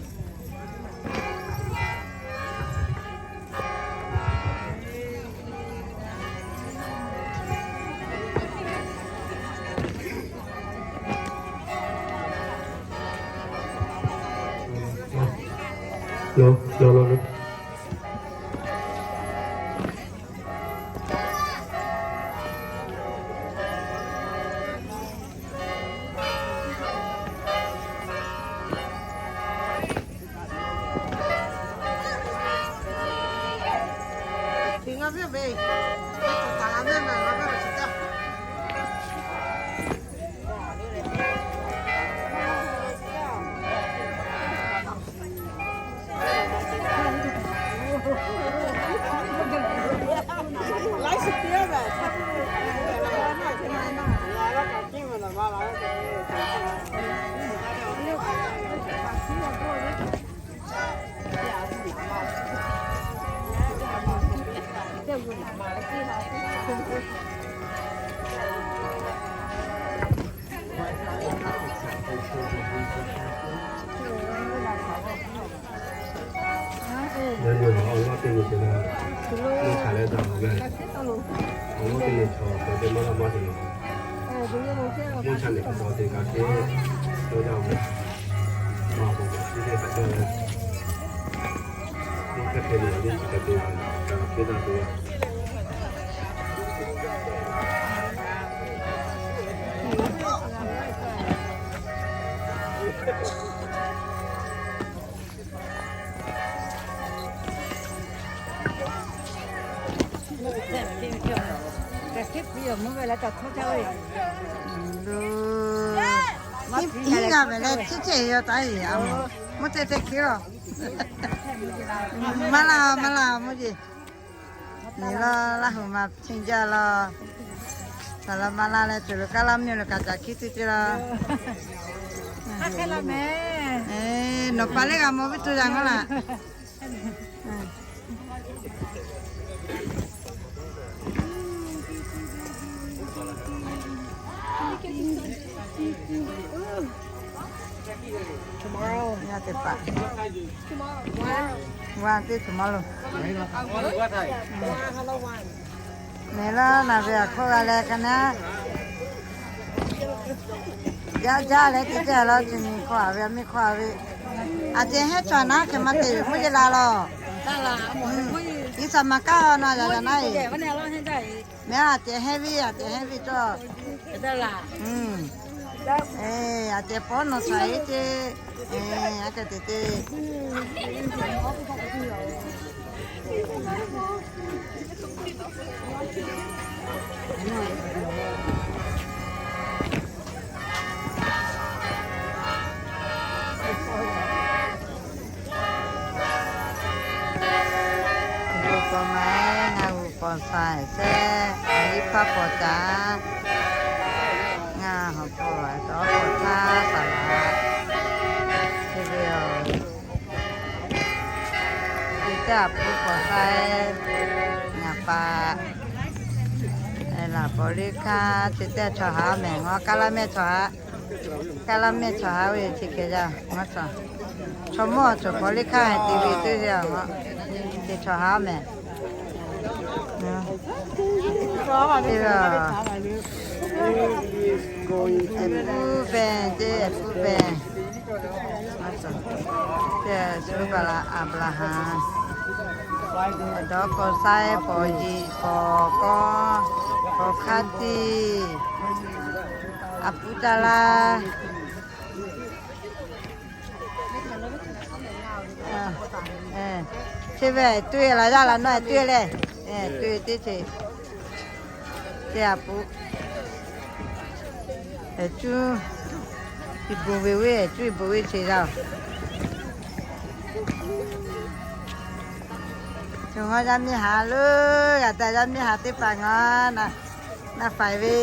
Yaꞈ nyi awˬ lawn teˇ nyi te leh, mvuhˇ hk'aˬ leh daꞈ ve, awˬ lawn teˇ nyi chaw hk'aˬ hk'e te maˇ laˇ maˇ te leh, mvuhˇ cha nehˬ hk'aw te kaꞈ hk'e cawˇ jaˇ ve, maˇ k'oˆ, teˇ hk'e kaꞈ cawˇ ve, mvuhˇ Hiˉ g'a mehˍ leh, chehˇ chehˇ yaw taˉ-e a, mvuhˇ teˇ teˇ hkiˉ lawˬ. Maˇ laˇ, maˇ laˇ, mvuhˇ jeˬ. Nyi laˇ, Laˇ huˍ ma chehˇ jaˇ laˇ. Saˍ laˍ maˇ laˇ leh, tuˬ lo kaˇ laˇ mvuhˇ lo kaꞈ caꞈ hkiˉ tuˬ ceˇ laˇ. Nawˬ pa lehˬ g'a mawˬ ve tuˬ yaˇ ngaˬ laˇ. Tomorrow. Yaˇ teˇ hpaˍ. One. One teˇ tomorrow. One, hello, one. Nehˬ laˇ, naˬ ve aꞈ hk'oˆ g'a leh ka naˉ. Jaˇ jaˇ leh teˇ jaˇ laˇ, chi nyi hk'aw a ve, miˇ hk'aw a ve. Aˬ ceh hehnˇ cawˬ naˉ hk'e maˇ te ve mvuhˇ yeˬ la lawˬ. Iˉ saˍ maˍ kaˇ na yaꞈ yaꞈ naˉ e. Mehˍ aˬ ceh hehnˇ ve, aˬ ceh hehnˇ ve cawˬ. Aˬ ceh pawˇ nawˬ shaˍ e ce. Aˬ ka te te. G'uˇ k'aw ma eˉ, ngaˬ g'uˇ k'aw sha eˉ shehˉ, iˉ hpaˇ paw caˇ, ngaˬ hawˬ paw dawˇ k'aw htaˇ saˍ laˍ, te ve yoˬ. Chi teˇ aꞈ puˉ k'awꞈ k'ai, ngaˬ pa laˬ paw liˇ hkanˇ, chi teˇ chaw haˉ mehˍ, ngaˬ kaˇ laˇ mehˆ chaw haˉ, kaˇ laˇ mehˆ chaw haˉ ve chi hk'e yaˇ ngaˬ chaw, chaw mawˇ chaw paw liˇ hkanˇ te ve teˇ yanˇ, ngaˬ te chaw haˉ mehˍ. Teˇ g'aˇ, eˍ puˉ venˇ, teˇ eˍ puˉ venˇ. Teˇ suˉ pa la Aˍbraˍhanˍ, dawˇ k'aw saiˉ, paw jiˬ, paw kawˇ, paw hk'aˇ tiˇ, a puˉ caˇ laˇ. Chi ve tuˇ e laˬ yaˇ laˬ nawˇ e tuˇ e leh, tuˇ e teˇ ceuˬ. Teˇ a puˉ, eˍ cuˇ, iˉ bon ve ve, eˍ cuˇ iˉ bon ve che yaˇ-oˬ. Ngaˬ yaˇ miˇ haˍ lo, g'a taˍ yaˇ miˇ haˍ teˇ hpaˍ ngaˬ na faiˍ ve,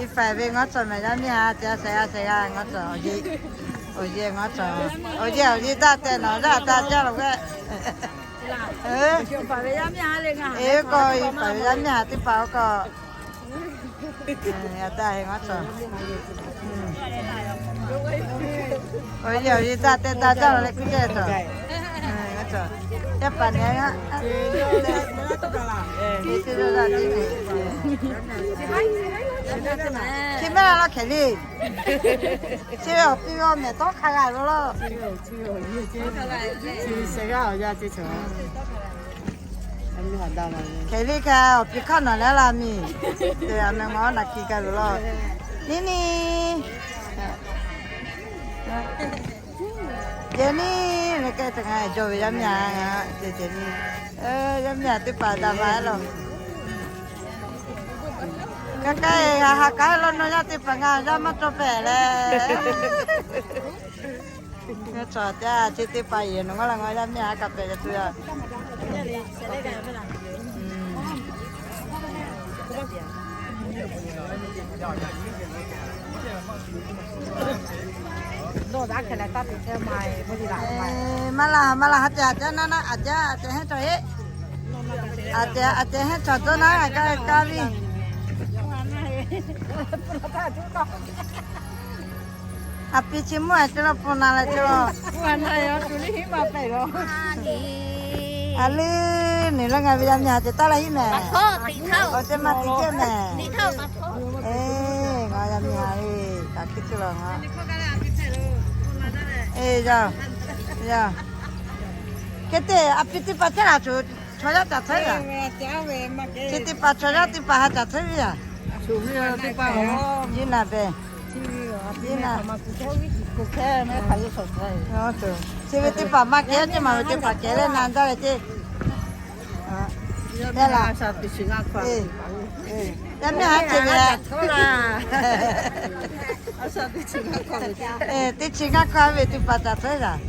iˉ faiˍ ve ngaˬ cawˬ mehˍ yaˇ miˇ haˍ, ca shehˍ g'a shehˍ g'a ngaˬ cawˬ, awˬ yeˬ ngaˬ cawˬ, awˬ yeˬ awˬ yeˬ daˇ tehꞈ nawˬ yaˇ daˇ jaˇ lo k'o, eˬ, k'o iˉ faiˍ ve yaˇ miˇ haˍ teˇ hpaˍ k'o, a taˇ he ngaˬ cawˬ. Awˬ yeˬ awˬ yeˬ daˇ tehꞈ daˇ jaˇ lo leh kuˇ ceh cawˬ. Yaˇ paˍ nehˬ, chi mehˆ la laˇ hkehˍ le. Chi ve awˬ piˇ ve awˬ mehˍ tawˇ hk'a g'a lo laˇ. Hkehˍ le ka awˬ piˇ hk'aˇ nawˬ leh la miˬ, te a meh ngaˬ naˬ hkiˬ ka lo laˇ. Niˇ niˇ, jehˬ niˇ, leh kehˉ te ngaˬ jawˇ ve yaˇ miˇ a, jehˬ jehˬ niˇ, yaˇ miˇ a teˇ hpaˍ daꞈ maˍ laˇ. Ka kaˇ e g'a ha kaˉ laˇ nawˬ yaˇ teˇ hpaˍ ngaˬ yaˇ maˇ cawˬ pehˍ leh. Ngaˬ cawˬ te a, chi teˇ hpaˍ yehˬ nawˬ ngaˬ la ngaˬ yaˇ miˇ a kaꞈ pehˍ leh tuˬ yaˇ. Maˇ la maˇ la, ha te a te na na, a te a te hehnˇ cawˬ heˆ. A te a te hehnˇ cawˬ dawˇ na, a kaˇ kaˇ viˇ. A piˇ chi mvuhˇ a te la pon na leh te la. A leuˉ, nyi leh ngaˬ ve yaˇ miˇ haˍ te taˇ la hiˉ mehˍ. Awˬ te ma te ceh mehˍ. Eˬ, ngaˬ yaˇ miˇ haˍ le, kaꞈ hkiˉ tuˬ laˬ ngaˬ. Eˬ, yaˇ, yaˇ. Hk'e te a pi teˇ hpaˍ caˉ laˬ, chaw yaˇ caˬ htawˇ yaˇ. Chi teˇ hpaˍ chaw yaˇ teˇ hpaˍ ha caˬ htawˇ ve yaˇ. Jiˇ naˬ pehˬ. Chi ve teˇ hpaˍ maˇ kehˉ ceˇ, maˬ ve teˇ hpaˍ kehˉ leh na jaˇ leh ceˇ. Yaˇ laˬ. Yaˇ miˇ haˉ ce ve. Teˇ chi ngaˇ hkawˇ ve teˇ hpaˍ caˬ htawˇ yaˇ.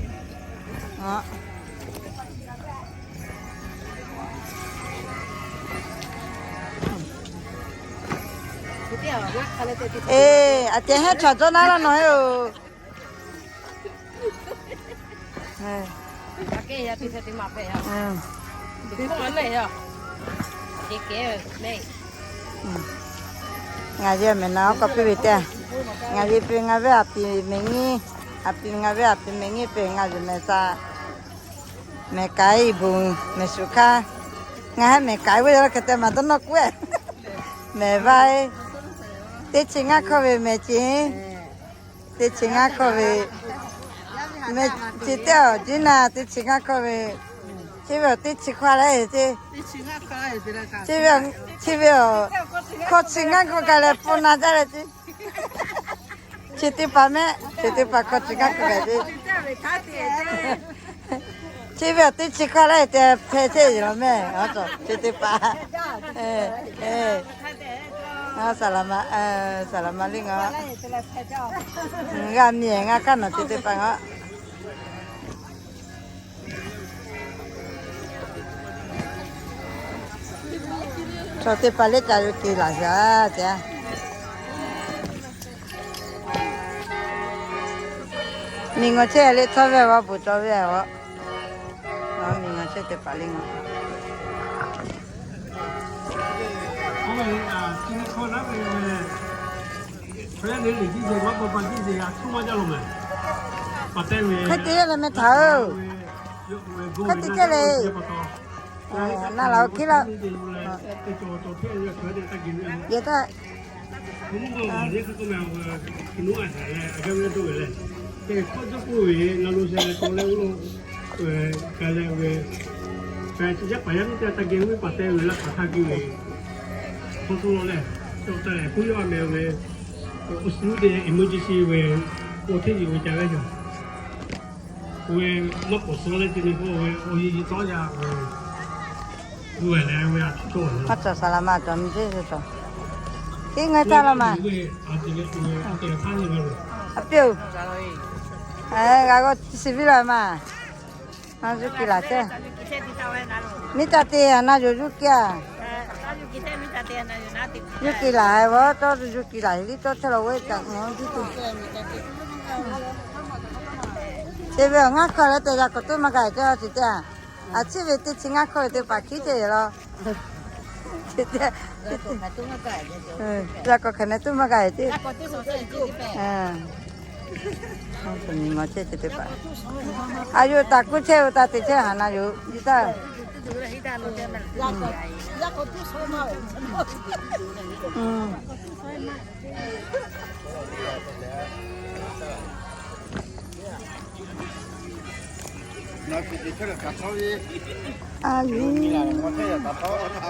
Eˬ, aˬ cehˬ heˉ chaw dawˇ naˉ laˇ nawˬ heˉ-oˬ. Ngaˬ yehˬ mehˬ na k'awꞈ piˇ ve teˇ, ngaˬ yehˬ piˇ ngaˬ ve aˬ piˍ mehˬ nyiˇ, aˬ piˍ ngaˬ ve aˬ piˍ mehˬ nyiˇ peuˬ ngaˬ yehˬ mehˬ sha, mehˬ k'ai bon mehˬ shuˍ hkaˇ, ngaˬ heˉ mehˬ k'ai ve yoˬ hk'e te maˬ dawˇ nawˇ k'oˆ-e. Mehˬ vaˇ, teˇ chi ngaˇ hkawˇ ve mehˬ ce. Teˇ chi ngaˇ hkawˇ ve mehˬ ce teˇ awˬ jiˉ na teˇ chi ngaˇ hkawˇ ve, chi ve awˬ teˇ chi hkawˇ leh ce. Chi ve awˬ hkawˇ chi ngaˇ hkawˇ kaꞈ leh pon na jaˇ leh ce. Chi teˇ hpaˍ mehˆ, chi teˇ hpaˍ hkawˇ chi ngaˇ hkawˇ kaꞈ ce. Chi ve awˬ teˇ chi hkawˇ leh te hpeh chehˇ yoˬ mehˬ, chi teˇ hpaˍ. Saˍ laˍ ma, saˍ laˍ ma liˇ ngaˬ, g'a miˬ ngaˬ hk'aˇ nawˬ chi teˇ hpaˍ ngaˬ. Chaw teˇ hpaˍ leh ca yuˬ ke laˬ shaˍ ce. Miˬ ngawˬ chehˇ leh htawˇ ve awˬ bon cawˬ ve awˬ, miˬ ngawˬ chehˇ teˇ hpaˍ leh ngaˬ. Hk'e te leh meh htaꞈ-oˬ. Hk'e te ceh le. Na laˬ oˇ hkiˉ laˇ. Yehˬ taˇ. Maˇ cawˬ saˍ laˍ ma cawˬ miˬ ceˇ cawˬ. Iˉ ngaˬ taˇ laˇ ma. A piˇ-oˬ. G'a g'aw chi siˍ viˉ laˇ ma. Na yuˬ ke laˬ chehˇ. Miˉ taˇ te a na yoˬ yuˬ ke a. Yuˬ ke laˬ-e vawˇ, tawˇ yuˬ ke laˬ-e liˇ tawˇ chehˇ la ve kaꞈ ngaˬ hui tuˬ. Chi ve awˬ ngaˇ hkawˇ leh te yaꞈ k'awꞈ tuˉ maˇ gaˬ-e ceˇ a ciˍ teˇ a. A ciˉ ve teˇ chi ngaˇ hkawˇ ve teˇ hpaˍ hkiˉ chehˇ yoˬ law. Yaꞈ k'awꞈ hk'aˬ neh tuˉ maˇ gaˬ-e ceˇ. Nyi ma chehˇ chi teˇ hpaˍ. A yoˬ taˍ kuˉ chehˇ ve taˇ te chehˇ haˍ na yoˬ nyi taˇ.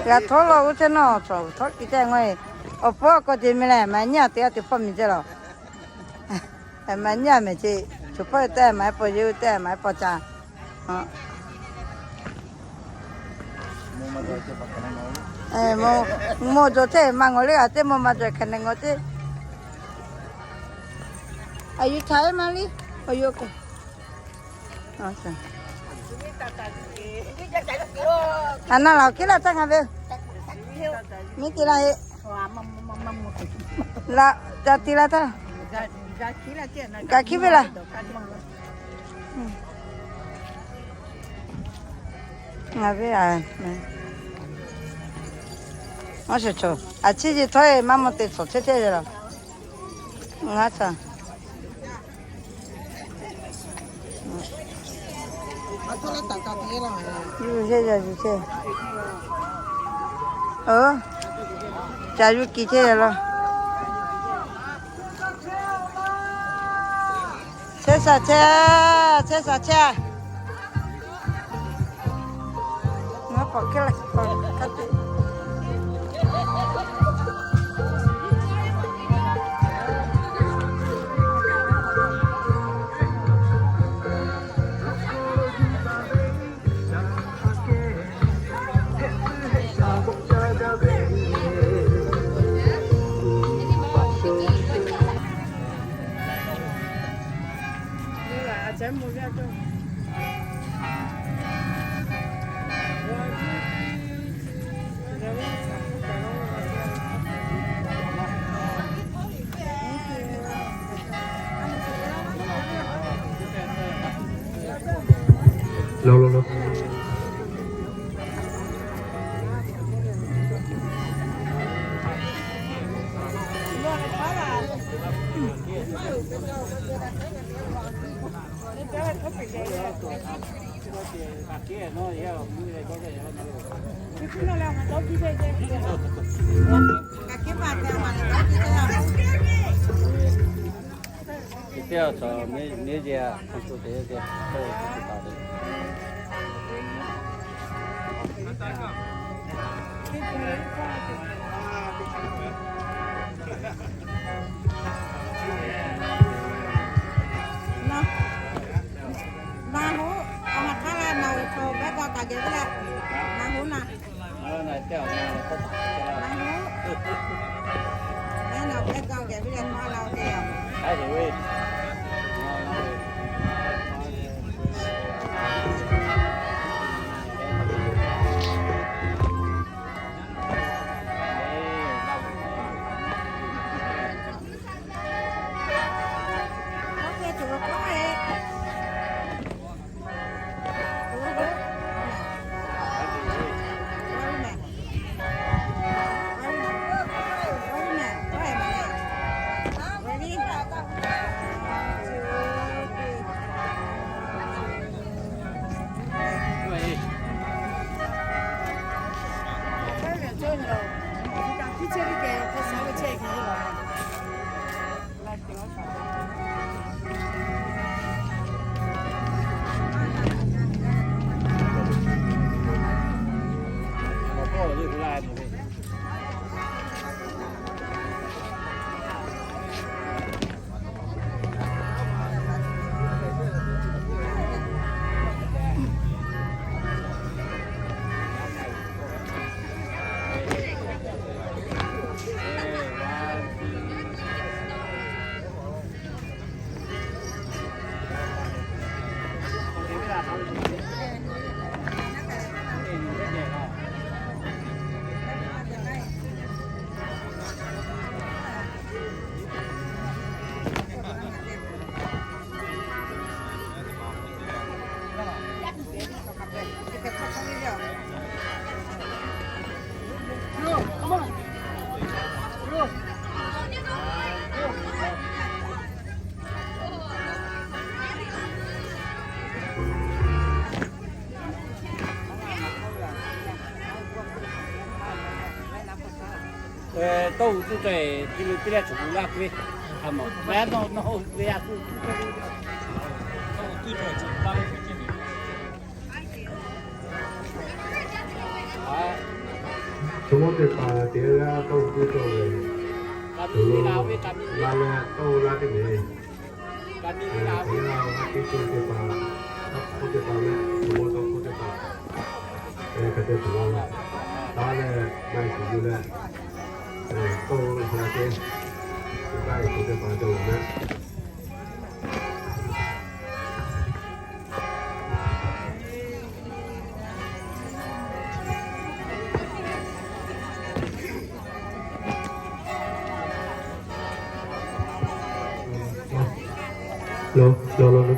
G'a htawˇ law oˇ chehˇ nawˬ, chaw htawˇ ki chehˇ ngaw-e. Awˬ pawˆ k'awꞈ te mi leh maˇ nyi a te a te hpawˇ miˬ ceh law. Maˇ nyi a mehˬ ce. Chaw hpawˇ te maˇ paw yehˬ te maˇ paw ca. Mawˇ jawˬ chehˇ maˇ ngawˬ le a teˇ mawˇ maˇ jawˬ hk'e neh ngawˬ teˇ. A yuˬ htaꞈ eˉ maˇ liˇ. Awˬ yoˬ k'o, a na laˬ awˬ hkiˉ laˇ taˇ ngaˬ ve. Miˉ te laˇ e. Laꞈ ca te laˇ taˇ. Ga hkiˉ ve laˇ. Ngaˬ ve a, a ciˉ ce htawˇ e maˇ mawˇ te tsuhꞈ chehˇ chehˇ ve laˇ. Ngaˬ ca yuˬ chehˇ, yuˬ chehˇ. Ca yuˬ kiˬ chehˇ laˇ. Chehˇ shaˍ chehˇ, chehˇ shaˍ chehˇ. Lo lo lo. Teˇ g'aˇ chaw neˇ jehˇ hk'aw co te te, hk'aw co te taˍ ve. Na hoˉ, a ma hk'aˇ la na o chaw behˇ g'a kaꞈ geh ve le. Na hoˉ na. Tawˇ hu tuˇ cawˬ-e, ti lo teˇ leh chaw hu laˇ k'oˆ ve, a mawˬ ve a nawˬ nawˬ hui ve a tuˇ tuˇ cawˬ ve, tawˇ hu tuˇ cawˬ-e, chaw hu laˇ ve k'oˆ ce ve. Chaw mawˇ teˇ hpaˍ teˇ g'aˇ tawˇ hu tuˇ cawˬ ve, kaꞈ te la ve, kaꞈ te la ve, tawˇ hu laˇ teˇ mehˍ. Kaꞈ te la ve, kaꞈ te la ve, teˇ co teˇ hpaˍ, tawˇ hkawˇ teˇ hpaˍ leh, chaw mawˇ tawˇ hkawˇ teˇ hpaˍ, hk'e te tuˬ la ve. Taˇ leh maˇ heˆ tuˬ yoˬ leh, tawˇ hu laˇ ce, kaꞈ te tuˬ teˇ hpaˍ cawˬ ve. Lo, lo, lo, lo.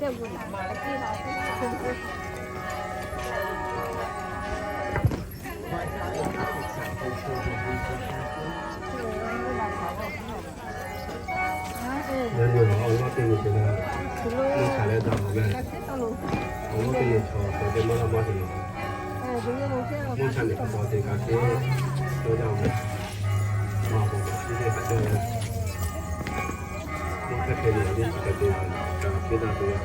Yaꞈ nyi awˬ lawn teˇ nyi ce leh, mvuhˇ cha leh daꞈ-oˬ meh. Awˬ lawn teˇ nyi chaw hk'aˬ hk'e maˇ laˇ maˇ te yoˬ. Mvuhˇ cha nyi hk'aˬ hk'e te kaꞈ te, to yaˇ-oˬ meh. Maˇ k'oˆ kaꞈ te te kaꞈ te leh, mvuhˇ hk'e hk'e nyi teˇ chi hk'e te kaꞈ te daꞈ te yaˇ.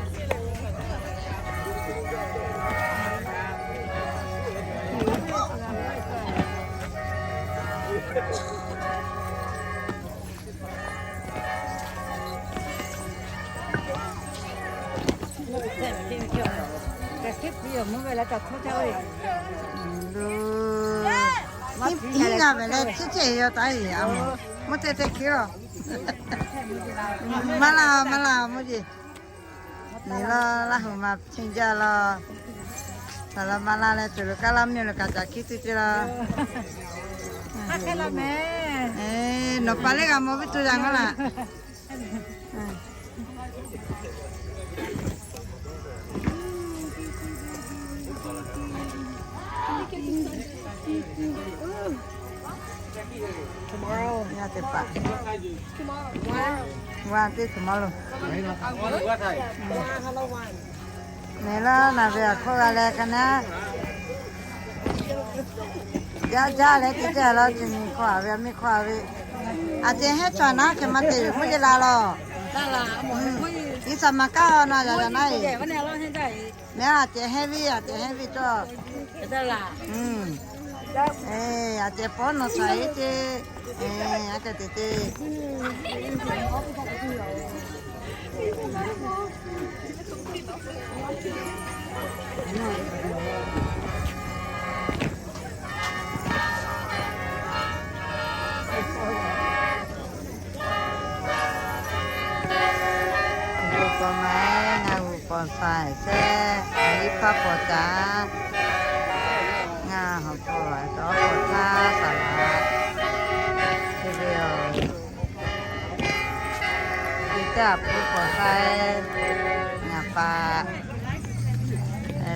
Hiˉ g'a ve leh, chi ceh yaw taˍ-e, a moˍ, mvuhˇ teˇ teˇ hkiˉ-oˬ. Maˇ laˇ, maˇ laˇ, mvuhˇ jeˬ. Nyi laˇ, Laˇ huˍ ma cheˇ jaˇ laˇ. Saˍ laꞈ ma laˇ leh, tuˬ lo kaˇ laˇ mvuhˇ lo kaꞈ caꞈ hkiˉ tuˬ ceˇ laˇ. Nawˬ pa lehˬ g'a mawˬ ve tuˬ yaˇ ngaˬ laˇ. Yaˇ teˇ hpaˍ, g'a teˇ tomorrow. Nyi laˇ, naˬ ve awˬ hk'oˆ g'a leh ka naˉ. Jaˇ jaˇ leh teˇ jaˇ laˇ, chi nyi hkawˇ a ve, a miˇ hkawˇ a ve. Aˬ ceh hehnˇ cawˬ naˉ, hk'e maˇ te ve mvuhˇ jeˬ la lawˬ. Iˉ saˍ ma kaˇ-a na yaꞈ yaꞈ naˉ e. Mehˉ aˬ ceh hehnˇ ve, aˬ ceh hehnˇ ve cawˬ. Aˬ ceh pawˇ nawˬ shaˍ e ce. Aˬ ceh te ce. G'uiˬ paw ma, ngaˬ g'uiˬ paw sha-eˬ shehˉ, iˉ hpaˇ paw caˇ, ngaˬ hawˬ paw dawˇ paw htaˇ saˍ laꞈ te ve yoˬ. Chi teˇ aꞈ puˇ paw sha-eˬ, ngaˬ pa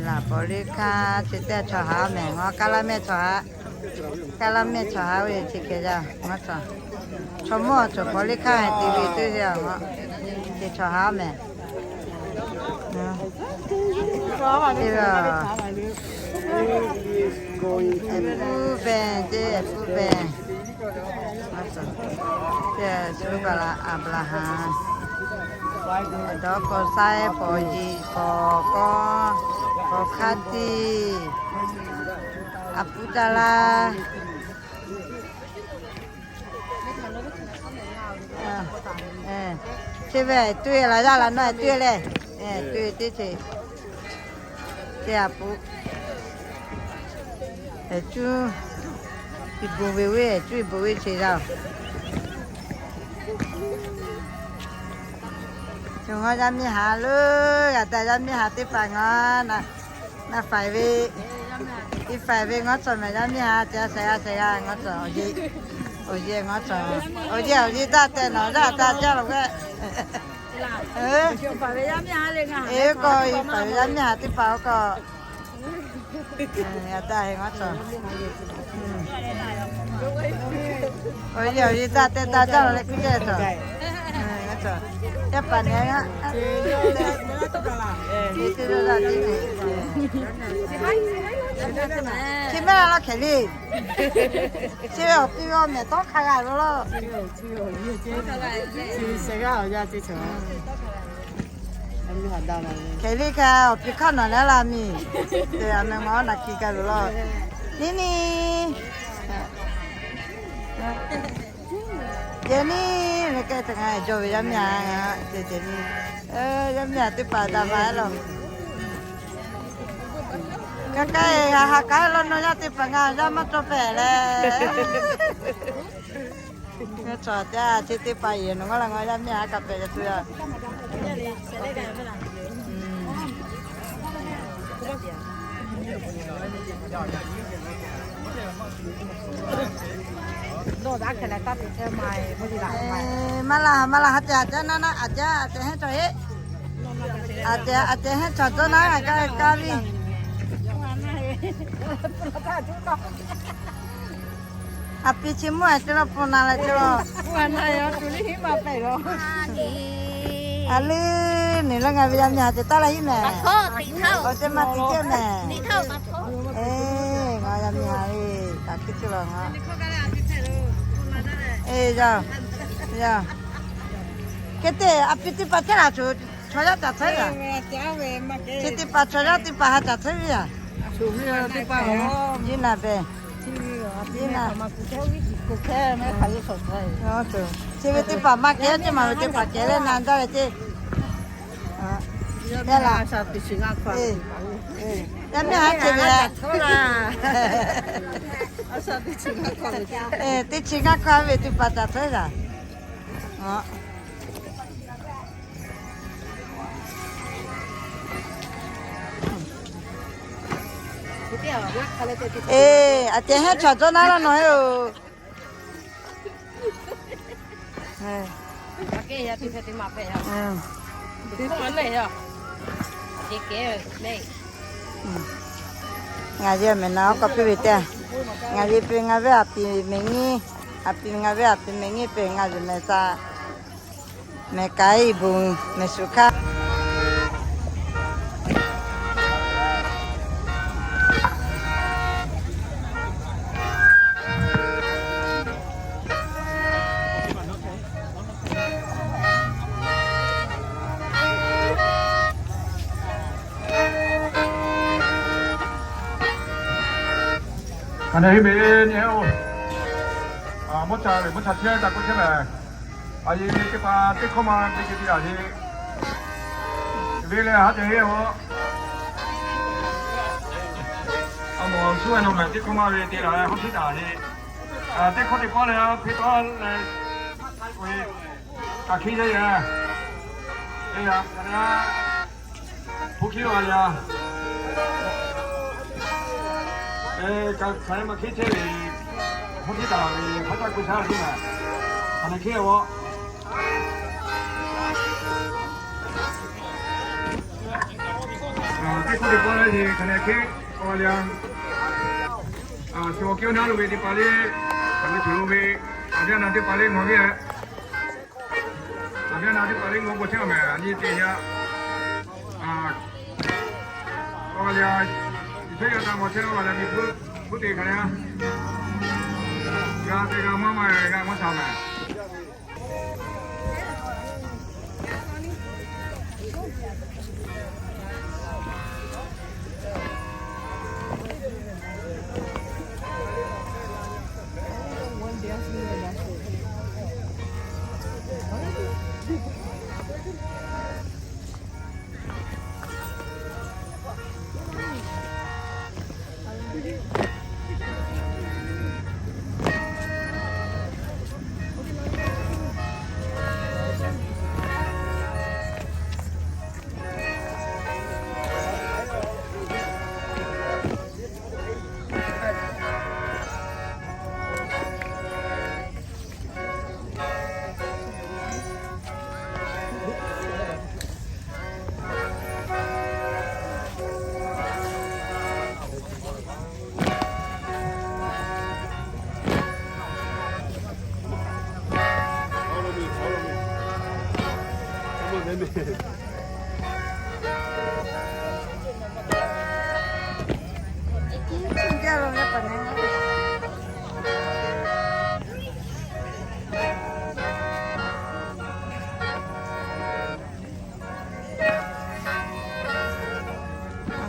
laˬ paw liˇ hkanˇ, chi teˇ chaw haˉ mehˍ, ngaˬ kaˇ laˇ mehˆ chaw haˉ, kaˇ laˇ mehˆ chaw haˉ ve chi hk'e yaˇ ngaˬ chaw, chaw mawˇ chaw paw liˇ hkanˇ te ve teˇ yaˇ ngaˬ, chi chaw haˉ mehˍ. Eˍ puˇ venˇ ce, eˍ puˇ venˇ. Teˇ shu pa la Aˍbraˍhanˍ, dawˇ kaw sha-eˬ, paw jiˬ, paw kawˇ, paw hk'aˇ tiˇ, a puˇ caˇ laˇ. Chi ve tuˇ e laˬ yaˇ laˬ nawˇ tuˇ e leh, tuˇ e teˇ ceuˬ. Teˇ aꞈ puˇ, eˍ cuˇ, iˍ boˬ ve ve, eˍ cuˇ iˍ boˬ ve che yaˇ-oˬ. Cawˬ ngaˬ yaˇ miˇ haˍ lo, g'a taˍ yaˇ miˇ haˍ teˇ hpaˍ ngaˬ na faiˍ ve, iˉ faiˍ ve ngaˬ cawˬ mehˍ yaˇ miˇ haˍ, ca shehˍ g'a shehˍ g'a ngaˬ cawˬ, awˬ yeˬ, awˬ yeˬ ngaˬ cawˬ, awˬ yeˬ awˬ yeˬ taˇ tehꞈ nawˬ yaˇ taˇ jaˇ lo ve. Eˬ, kawˬ iˉ faiˍ ve yaˇ miˇ haˍ teˇ hpaˍ-oˬ kawˬ. Yaˇ taˇ heˍ ngaˬ cawˬ. Awˬ yeˬ awˬ yeˬ taˇ tehꞈ taˇ jaˇ lo leh kuˇ ceh cawˬ. Yaˇ paˍ nehˬ, chi maˇ la laˇ hkehˍ le. Chi ve awˬ piˇ ve awˬ mehˍ tawˇ hk'a g'a lo laˇ. Hkehˍ le ka awˬ pi hkawˇ nawˬ leh laˇ miˬ. Te a meh ma naˬ hkiˬ ka loˬ laˇ. Niˇ niˇ, Jehˬ niˇ, leh kehˉ te ngaˬ jawˇ ve yaˇ miˇ a, jehˬ jehˬ niˇ, yaˇ miˇ a teˇ hpaˍ daꞈ ma e laˬ. Ka ka e g'a ha ka e law nawˬ yaˇ teˇ hpaˍ ngaˬ yaˇ maˇ cawˇ pehˍ leh. Ngaˬ cawˬ teˇ a chi teˇ hpaˍ yehˬ nawˬ ngaˬ la ngaˬ yaˇ miˇ a ka pehˍ leh tuˬ yaˇ. Maˇ la maˇ la, ha te a caˉ naˉ naˉ a caˉ a te hehnˇ cawˬ heˆ. Aꞈ tehˬ, aꞈ tehˬ hehnˇ chaw dawˇ naˉ g'a kaˇ ve kaˇ ve. Aˬ pi chi mvuhˇ a te la pon na la te la. Aˬ leuˉ, neˬ la ngaˬ ve yaˇ miˇ ha te taˇ la hiˉ mehˍ. Awˬ te maˇ tiˉ cehˇ mehˍ. Eˬ, ngaˬ yaˇ miˇ ha ve kaꞈ hkiˉ tuˬ la ngaˬ. Eˬ, yaˇ, yaˇ. Hk'e te aˬ pi teˇ hpaˍ chehˇ la tuˬ, chaw yaˇ caˬ tcuhˉ ve. Chi teˇ hpaˍ chaw yaˇ teˇ hpaˍ ha caˬ tcuhˉ ve yaˇ. Yeˇ naˬ pehˬ. Yeˇ naˬ. Chi ve teˇ hpaˍ maˇ kehˉ ceˇ, maˬ ve teˇ hpaˍ kehˉ leh na daˇ leh ceˇ. Yaˇ miˇ ha ce ve. Teˇ chi ngaˇ hkawˇ ve teˇ hpaˍ caˬ tcuhˉ g'a. Eˬ, aˬ tehˬ hehnˇ chaw dawˇ naˉ la nawˬ heˆ oˬ. Ngaˬ yehˬ mehˍ naˍ k'awꞈ piˇ ve teˇ, ngaˬ yehˬ pe ngaˬ ve aˬ pi mehˍ nyiˇ, aˬ pi ngaˬ ve aˬ pi mehˍ nyiˇ pe ngaˬ yehˬ mehˍ shaꞈ mehˍ k'ai bon mehˍ shuˍ hkaˇ. Ka naˬ heˆ ve nyi oˬ. Mvuhˇ caˬ ve mvuhˇ caˬ chehˇ taˍ k'oˆ chehˇ mehˍ. Aˬ yehˬ ve teˇ hpaˍ teˇ hkawˇ ma te ke te aˬ heˆ. Ve leh haˉ te heˆ oˬ. A mawˬ shuˉ ve naˬ mehˍ teˇ hkawˇ ma ve te la leh hawˉ hkiˉ taˍ heˆ. Teˇ hkawˇ teˇ pawˆ leh hawˉ hkiˉ taˍ leh, kaꞈ hkiˉ yaˇ yaˇ. Eˬ, a, hpu hkiˉ a yaˇ. Eˬ, kaꞈ hk'aˬ hk'e maˇ hkiˉ chehˇ ve, hawˉ hkiˉ taˍ ve hk'a taˇ k'oˆ shaˉ a tiˉ ma. Hk'aˬ hk'e hkiˉ a. Teˇ hkawˇ teˇ pawˆ leh hk'aˬ hk'e hkiˉ a yaˇ. Shu awˬ kiˇ awˬ naˉ lo ve teˇ hpaˍ le, kaꞈ ve tuˬ lo ve, aˬ viˉ a naˬ teˇ hpaˍ le ngaˬ ve, aˬ viˉ a naˬ teˇ hpaˍ le ngaˬ bon chehˇ a mehˍ, a nyi te yaˇ. Aˬ, a, yaˇ, iˉ chehˇ yaˇ taˇ maw chehˇ a la ve puˇ, puˇ te hk'aˬ le a. G'a te g'a maˇ maˇ g'a maˇ shaˍ mehˍ.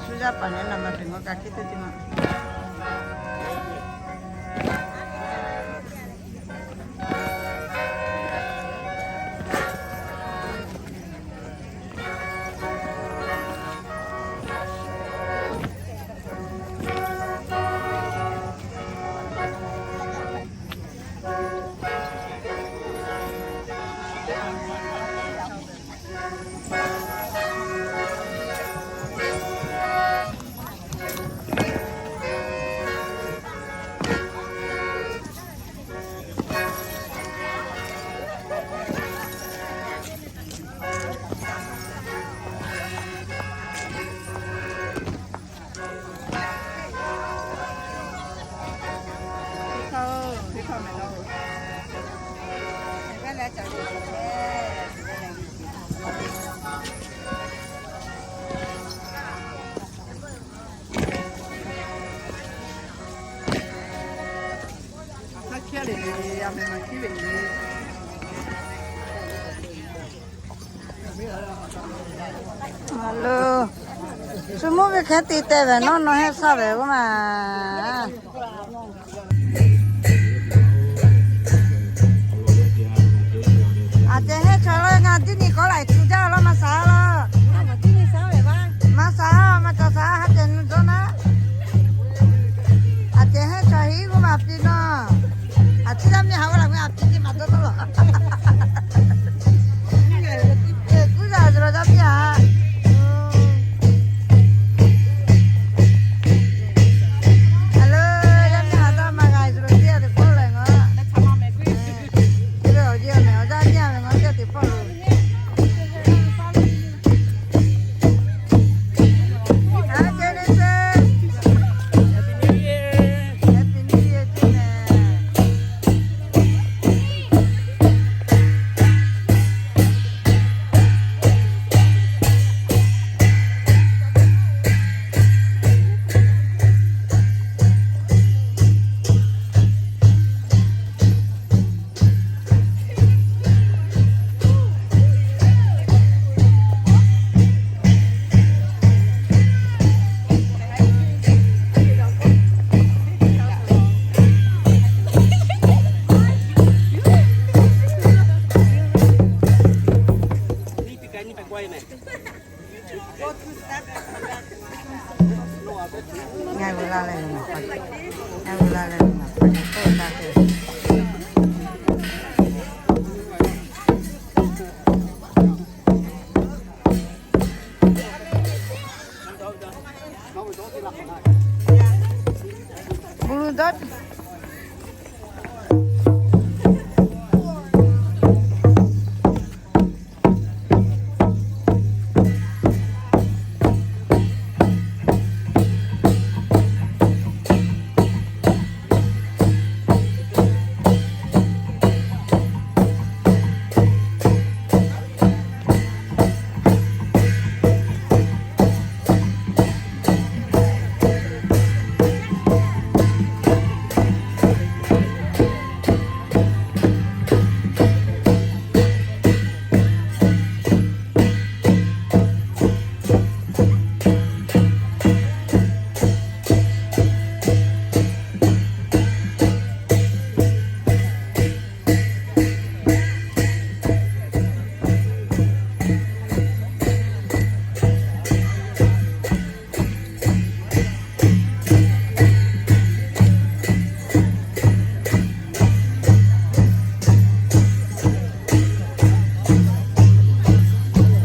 Shu yaˇ paˍ nehˬ naˬ ma peˬ ngaw ka hkiˉ teˇ ti ma. Shu mvuhˇ ve hk'e te teh ve nawˉ nawˉ hehnˇ shaˉ ve k'oˆ ma. Aˬ ceh hehnˇ chaw lawˇ ngaˬ tiˉ nyi kawˉ laiˬ tu jaˇ lawˇ maˇ shaˍ laˇ. Maˇ shaˍ, maˇ cawˬ shaˍ, ha ceh nu dawˇ naˉ. Aˬ ceh hehnˇ chaw hiˉ k'oˆ ma piˇ nawˉ. Aˬ ciˉ daˇ miˇ haꞈ g'aˇ laˬ ve aˬ piˇ teˇ maˬ dawˇ tawˆ lawˬ. Kuˇ yaˇ zuhˬ la jaˇ piˇ a. Awˬ leuˉ yaˇ miˇ haꞈ daˇ maˇ g'a zuhˬ la teˇ g'aˇ teꞈ pawˆ leh ngaˬ. Te ve awˬ yeˬ mehˬ awˬ jaˇ nyiˇ a ve ngaˬ teˇ g'aˇ teꞈ pawˆ lo.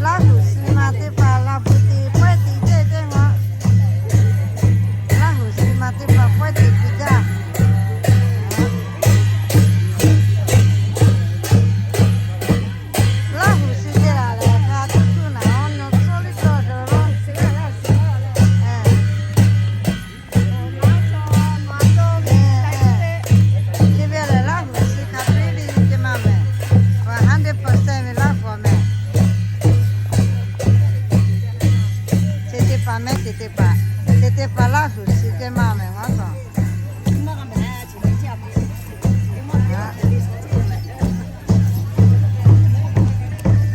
Laˇ huˍ suh ma teˇ hpaˍ laˇ huˍ te pawehˇ te ceˇ ceˇ ma. Laˇ huˍ suh ma teˇ hpaˍ pawehˇ te te jaˇ. Laˇ huˍ suh te laˬ lehˬ hk'a tuˉ tuˉ naˍ, awˬ nyi tcuhˉ liˇ cawˬ cawˬ lawˇ. Chi ve lehˬ Laˇ huˍ suh hk'a piˇ ve ce maˇ mehˍ. Hundred percent ve Laˇ huˍ mehˍ. Chi teˇ hpaˍ mehˍ, chi teˇ hpaˍ, chi teˇ hpaˍ Laˇ huˍ suh ce maˇ mehˍ ngaˬ hui.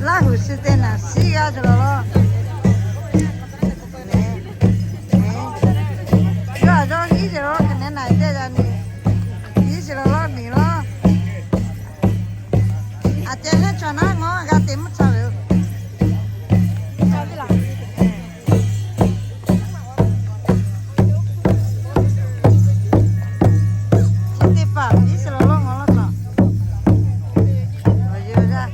Laˇ huˍ suh te naˍ shiˉ g'aˇ cawˬ lawˬ lawˇ. Yawˇ a yawˇ hiˉ cawˬ lawˬ, hk'e nehˉ naˍ teˇ g'aˇ nyi hiˉ cawˬ lawˬ lawˇ miˬ lawˇ. Aˬ ceh hehnˇ chaw naˉ ngaˬ g'a te mvuhˇ cha ve yoˬ. Chi teˇ hpaˍ hiˉ shiˍ lawˬ lawˇ ngaˬ lawˇ tawˬ. Awˬ yeˬ yaˇ.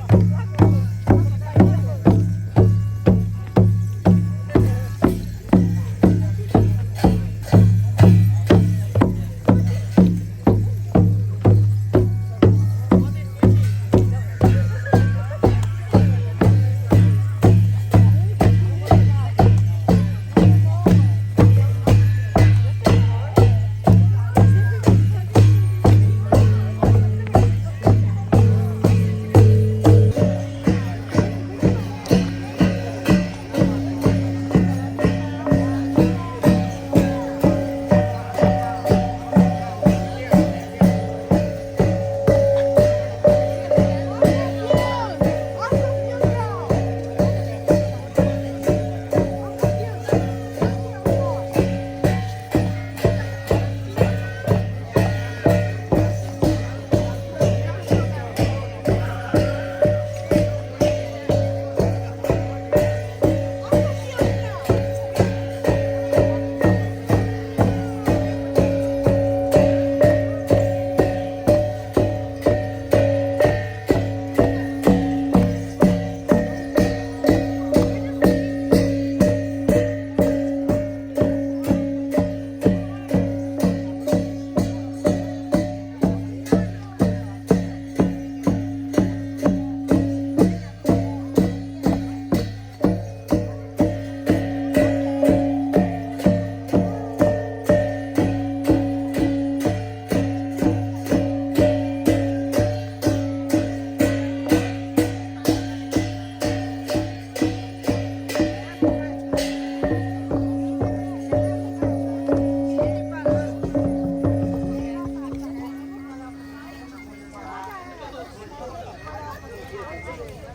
You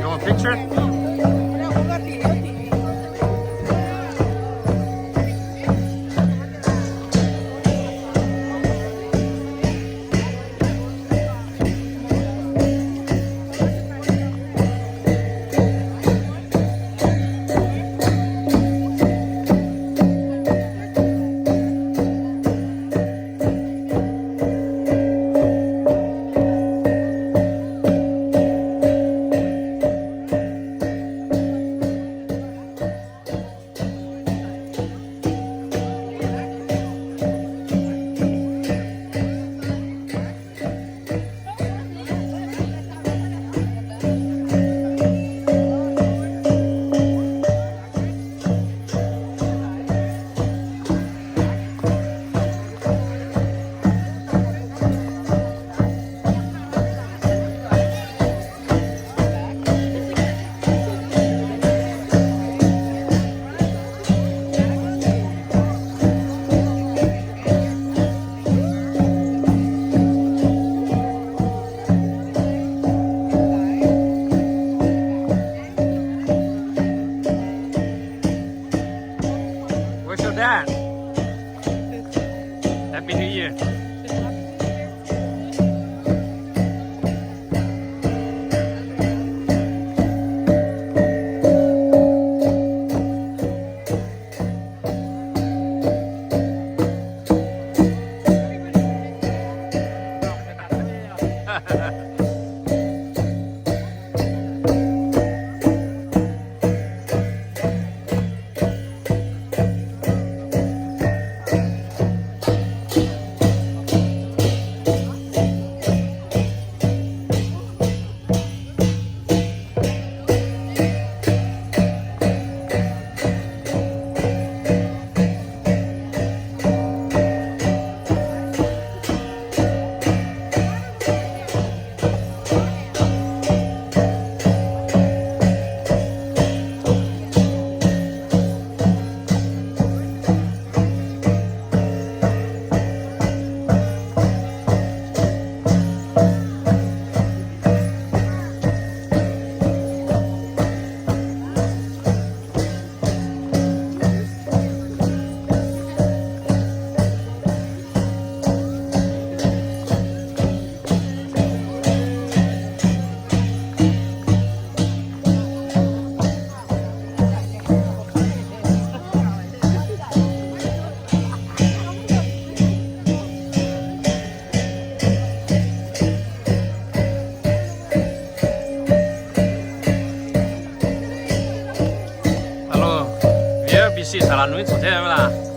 want a picture? Where's your dad? Happy New Year. Alo, V O B C saˍ laˍ nuˇ tcuhˍ chehˇ ve laˇ.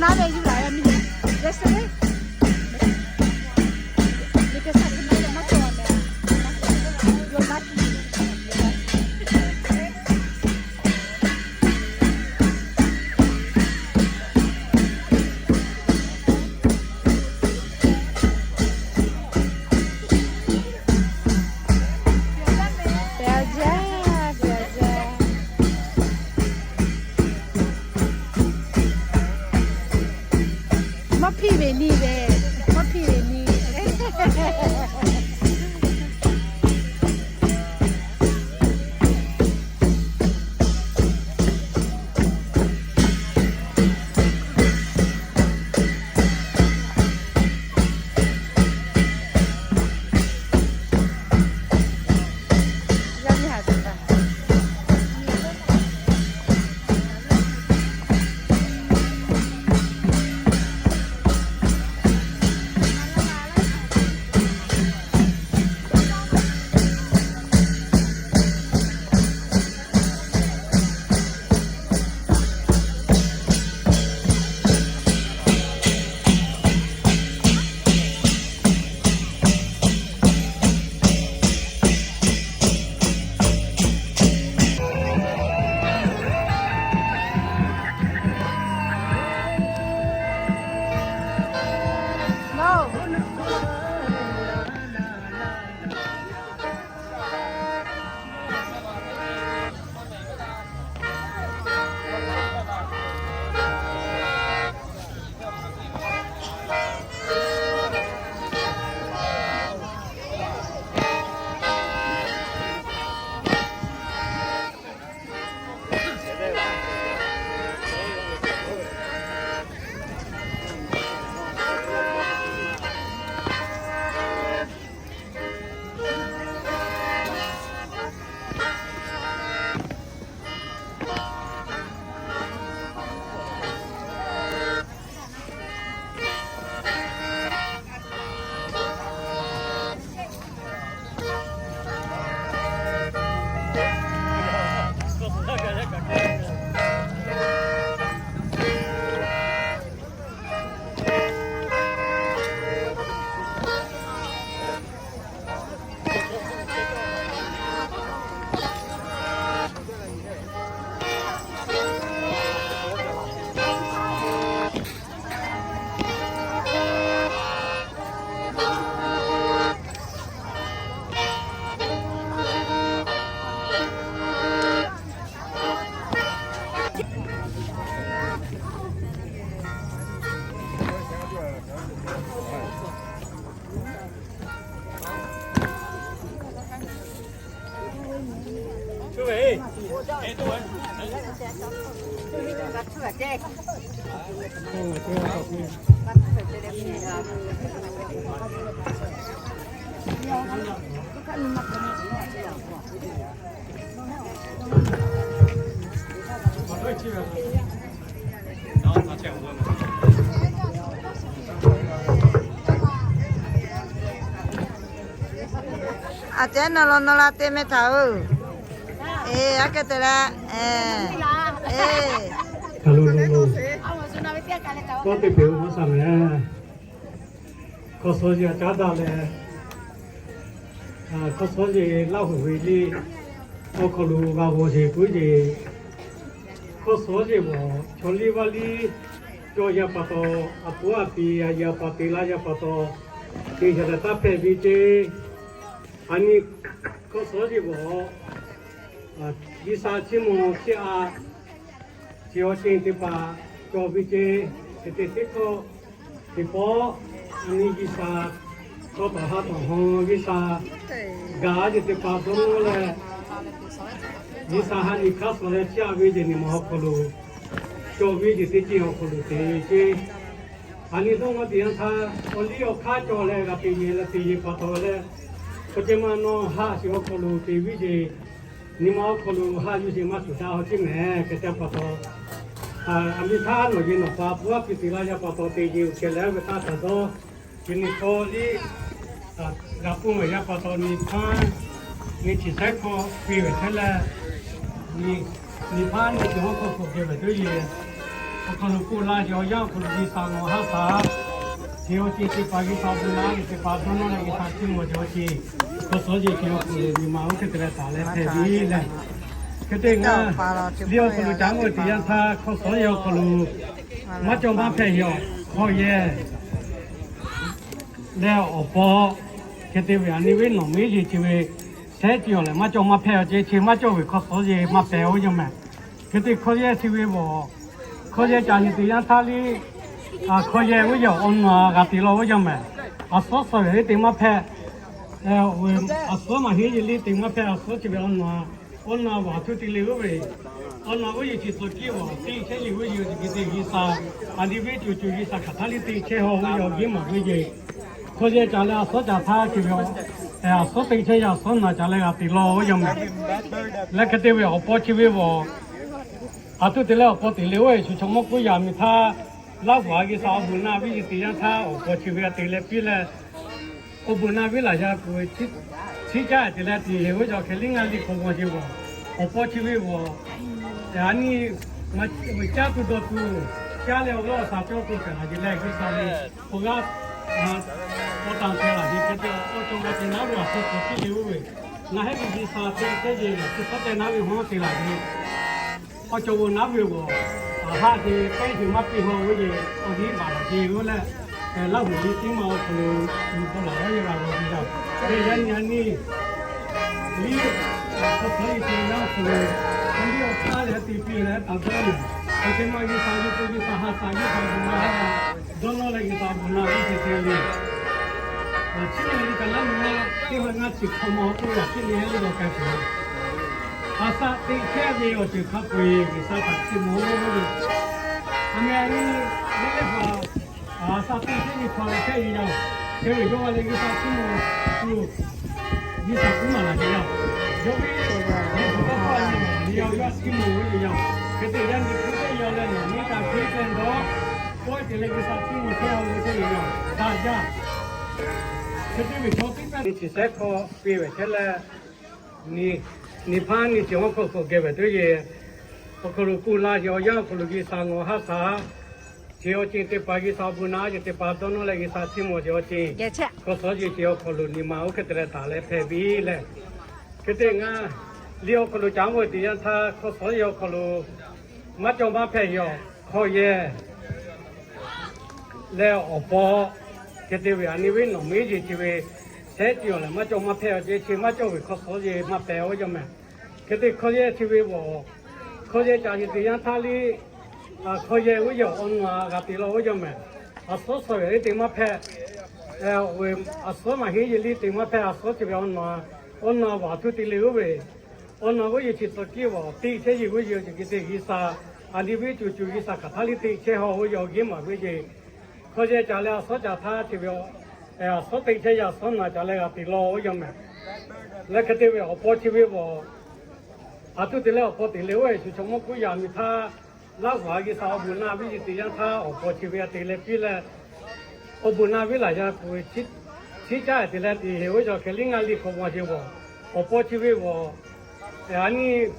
Maˇ hpiˇ ve ni ve, maˇ hpiˇ ve ni. Aˬ ceh nawˬ law nawˬ la te meh htaꞈ-oˬ. Eˬ, aˉ kehˉ te leh, eˬ, eˬ, k'aw teˇ peuˬ maˇ shaˍ meh. Hkawˇ suhˉ yeˬ aꞈ caˉ daꞈ leh, hkawˇ suhˉ yeˬ Laˇ huˍ ve liˇ awˬ hk'aw lo g'a g'aw sheˍ puiˉ yeˬ. Hkawˇ suhˉ yeˬ bvuhꞈ chaw liˇ vaˇ liˇ cawˬ yaˇ pa taw, aˬ puˉ aˬ pi a yaˇ pa te laˇ yaˇ pa taw, teˇ yaꞈ leh taˇ hpehꞈ ve ceˇ. Aˬ nyi hkawˇ suhˉ yeˬ bvuhꞈ G'uiˬsha chiˇ mvuh chiˇ a chi awˬ ceuˬ teˇ hpaˍ cawˬ ve ceˇ. Hk'e te teˇ hkawˇ teˇ pawˆ, aˬ nyi G'uiˬsha tawˇ hkawˇ haˉ tawˍ hawˇ G'uiˬsha gaˬ a ceuˬ teˇ hpaˍ dawˇ nawˇ leh, G'uiˬsha ha nyi hk'aˇ suh leh chiˇ a ve ceˇ, nyi ma awˬ hk'aw lo cawˬ ve ceˇ, teˇ ceuˬ awˬ hk'aw lo te ceˇ. Aˬ nyi dawˇ nawˇ teˇ yanˇ htaˇ awˬ liˇ awˬ hk'aˇ cawˬ leh g'a te yeˬ leh te yeˬ pa taw leh, hk'aw ceh ma nawˬ haˆ shiˍ awˬ hk'aw lo te ve ceˇ. Nyi ma awˬ hk'aw lo haˆ yuˬ sheˍ maˇ shuˍ daꞈ haw ceˇ meh. Hk'e te pa taw, aˬ miˇ htaˇ nawˬ yeˬ nawˬ pa puˉ aˉ piˇ te laˇ yaˇ pa taw te yeˬ uˬ ceh leh ve htaˇ htaꞈ dawˇ, chi nyi hkawˇ liˇ g'a puˇ ve yaˇ pa taw nyi hpaˇ nyi chi sehˉ hkawˇ piˇ ve hk'e leh, nyi hpaˇ nyi chi hawˉ hkawˇ k'oˆ ve ve tuˬ yeˬ. Awˬ hk'aw lo k'oˆ laˇ sheˍ, awˬ yanˇ awˬ hk'aw lo G'uiˬsha nawˬ haˉ htaꞈ, chi awˬ ceuˬ teˇ hpaˍ G'uiˬsha awˬ bon naˆ ve teˇ hpaˍ dawˇ nawˇ leh G'uiˬsha chiˇ mvuh ve awˬ ceuˬ, hk'aw suhˉ jeˬ chi awˬ hk'aw lo nyi ma oˇ hk'e te leh taˍ leh hpehꞈ ve lehˬ, hk'e te ngaˬ liˇ awˬ hk'aw lo caˉ mawˇ teˇ yanˇ htaˇ hk'aw suhˉ jeˬ awˬ hk'aw lo maˇ cawˇ maˇ hpehˇ ve awˬ hk'aw yehˬ leh awˬ paw, hk'e te ve a nyi ve nawˬ miˉ yeˬ chi ve shehˉ ceuˬ awˬ lehˬ maˇ cawˇ maˇ hpehˇ awˬ ceuˬ chi maˇ cawˇ ve hk'aw suhˉ jeˬ maˇ hpehꞈ oˇ yaˇ mehˍ. Hk'e te hk'aw yehˬ chi ve awˬ, hk'aw yehˬ ca nyi teˇ yanˇ htaˇ liˇ, hk'aw yehˬ oˇ yehˬ awˬ nawˬ g'a te law oˇ yaˇ mehˍ. A suhˉ suhˉ ve liˇ te maˇ hpehˇ, a suhˉ maˇ heˆ ve liˇ te maˇ hpehˇ, a suhˉ chi ve awˬ nawˬ, awˬ nawˬ vaꞈ htuˇ te le oˇ ve, awˬ nawˬ oˇ yehˬ chi tcuh kiˇ vaꞈ teˇ chehˇ yeˬ oˇ yehˬ chi hk'e te G'uiˬsha, a nyi ve cuˬ cuˬ G'uiˬsha hk'aˬ htaˇ liˇ te chehˇ haw oˇ yehˬ awˬ giˉ maˍ ve yeˬ. Hk'aw yehˬ ca leh a suhˉ ca htaˇ chi ve, a suhˉ te chehˇ yaˇ a suhˉ nawˬ ca leh g'a te law oˇ yaˇ mehˍ. Leh hk'e te ve awˬ paw chi ve awˬ, a htuˇ te leh awˬ paw te le oˇ ve shu chaw mawˇ k'oˆ yaꞈ miˬ htaˇ, Laˇ huˍ a G'uiˬsha awˬ bon naˆ ve yeˬ teˇ yanˇ htaˇ awˬ paw chi ve a te leh piˇ leh, awˬ bon naˆ ve laˬ yaˇ k'o, chiˉ caˉ te leh te yeˬ oˇ yaˇ hk'e liˇ ngaˇ liˇ hk'aw g'aw ce g'aw, awˬ paw chi ve awˬ, a nyi, caˇ tuˬ dawˬ tuˬ, caˇ leh awˬ g'aˇ awˬ shaˍ cawˇ tuˬ kaꞈ a ce leh G'uiˬsha ve awˬ g'aˇ awˬ tanˬ te laˬ ve hk'e te, awˬ cawˬ g'aw te naˉ ve awˬ hk'aw suhˉ piˇ le oˇ ve, ngaˬ hehˉ ve G'uiˬsha te chehˇ ve yaꞈ chi suhˉ teh naˉ ve hawˉ te laˬ ve, awˬ cawˬ ve naˉ ve awˬ, a haˆ ce pehˉ ce maˇ piˇ haw oˇ ve, awˬ hiˉ baˬ laˬ ce oˇ leh, Laˇ huˍ liˇ teˇ ma awˬ hk'aw lo, awˬ bon laˬ lawˉ yehˬ g'a g'aw ce yaˇ. Hk'e yaˇ nyi a nyi, liˇ, hk'aw suhˉ yeˬ te yaˇ awˬ hk'aw lo, awˬ liˇ awˬ hk'aˇ leh te piˇ leh taˍ dawˇ nawˬ, awˬ ceuˬ ma G'uiˬsha yuˬ k'o G'uiˬsha ha shaˍ G'uiˬsha bon naˆ, dawˇ nawˇ leh G'uiˬsha bon naˆ ve ce te le. Chi nyi liˇ kaꞈ naˉ nyi ma teˇ hk'awꞈ ngaˇ chi hk'aw ma awˬ k'oˆ yaꞈ chi nyi hehˉ liˇ g'aw k'ai tuˬ, a shaꞈ teꞈ chehˇ ve awˬ ceuˬ hk'a peu-eˬ G'uiˬsha htaꞈ chiˇ mvuh ve, a meh a nyi lehˉ lehˉ hpaˍ, a shaꞈ teꞈ chehˇ ve hpaˍ lehˬ chehˇ ve yaˇ, chehˇ ve yawˇ g'a leh G'uiˬsha chiˇ mvuh tuˬ, G'uiˬsha kuˉ maˍ laˬ ce yaˇ. Yawˇ ve liꞈ hpu tawˇ hkawˇ a nyi maˬ nyi yaˇ yawˇ chiˇ mvuh ve ce yaˇ. Hk'e te yaˇ nyi hk'e te yaˇ leh nawˬ miˉ kaꞈ hk'e te dawˇ, kawˆ te leh G'uiˬsha chiˇ mvuh chehˇ a ve chehˇ ve yaˇ daꞈ jaˇ. Hk'e te ve chaw teˇ pehˇ nyi chi shehˉ hk'aw piˇ ve chehˇ leh, nyi, nyi hpaˇ nyi chi awˬ hk'aw hk'aw geh ve teˇ yehˬ, awˬ hk'aw lo k'oˆ laˇ sheˍ, awˬ yanˇ awˬ hk'aw lo G'uiˬsha nawˬ haˉ htaꞈ, chi awˬ ceuˬ teˇ hpaˍ G'uiˬsha awˬ bon naˆ ce teˇ hpaˍ dawˇ nawˇ leh G'uiˬsha chiˇ mvuh ce awˬ ceuˬ, hk'aw suhˉ yeˬ chi awˬ hk'aw lo nyi ma oˇ hk'e te leh taˍ leh hpehꞈ ve lehˬ, hk'e te ngaˬ liˇ awˬ hk'aw lo caˉ mawˇ teˇ yanˇ htaˇ hk'aw suhˉ yeˬ awˬ hk'aw lo maˇ cawˇ maˇ hpehˇ ve awˬ hk'aw yehˬ leh awˬ paw, hk'e te ve a nyi ve nawˬ miˉ yeˬ chi ve shehˉ ceuˬ awˬ lehˬ maˇ cawˇ maˇ hpehˇ awˬ ceuˬ chi maˇ cawˇ ve hk'aw suhˉ yeˬ maˇ hpehꞈ oˇ yaˇ mehˍ. Hk'e te hk'aw yehˬ chi ve awˬ, hk'aw yehˬ ca yeˬ teˇ yanˇ htaˇ liˇ, hk'aw yehˬ oˇ yehˬ awˬ nawˬ g'a te law oˇ yaˇ mehˍ. A suhˉ suhˉ ve liˇ te maˇ hpehˇ, a suhˉ maˇ heˆ yeˬ liˇ te maˇ hpehˇ, a suhˉ chi ve awˬ nawˬ, awˬ nawˬ vaꞈ htuˇ te le oˇ ve, awˬ nawˬ oˇ yehˬ chi tcuh kiˇ vaꞈ teˇ chehˇ yeˬ oˇ yehˬ awˬ ceuˬ hk'e te G'uiˬsha, a nyi ve cuˬ cuˬ G'uiˬsha hk'aˬ htaˇ liˇ te chehˇ haw oˇ yehˬ awˬ giˉ maˍ ve ce. Hk'aw yehˬ ca leh a suhˉ ca htaˇ chi ve, a suhˉ teˇ chehˇ yaˇ a suhˉ nawˬ ca leh g'a te law oˇ yaˇ mehˍ. Leh hk'e te ve awˬ paw chi ve awˬ, a htuˇ te leh awˬ paw te le oˇ ve shu chaw mawˇ k'oˆ yaꞈ miˬ htaˇ, Laˇ huˍ a G'uiˬsha awˬ bon naˆ ve yeˬ teˇ yanˇ htaˇ awˬ paw chi ve a te leh piˇ leh, awˬ bon naˆ ve laˬ yaˇ k'o, chiˉ caˉ te leh te heˬ oˇ yaˇ hk'e liˇ ngaˇ liˇ hk'aw g'aw ce awˬ, awˬ paw chi ve awˬ, a nyi,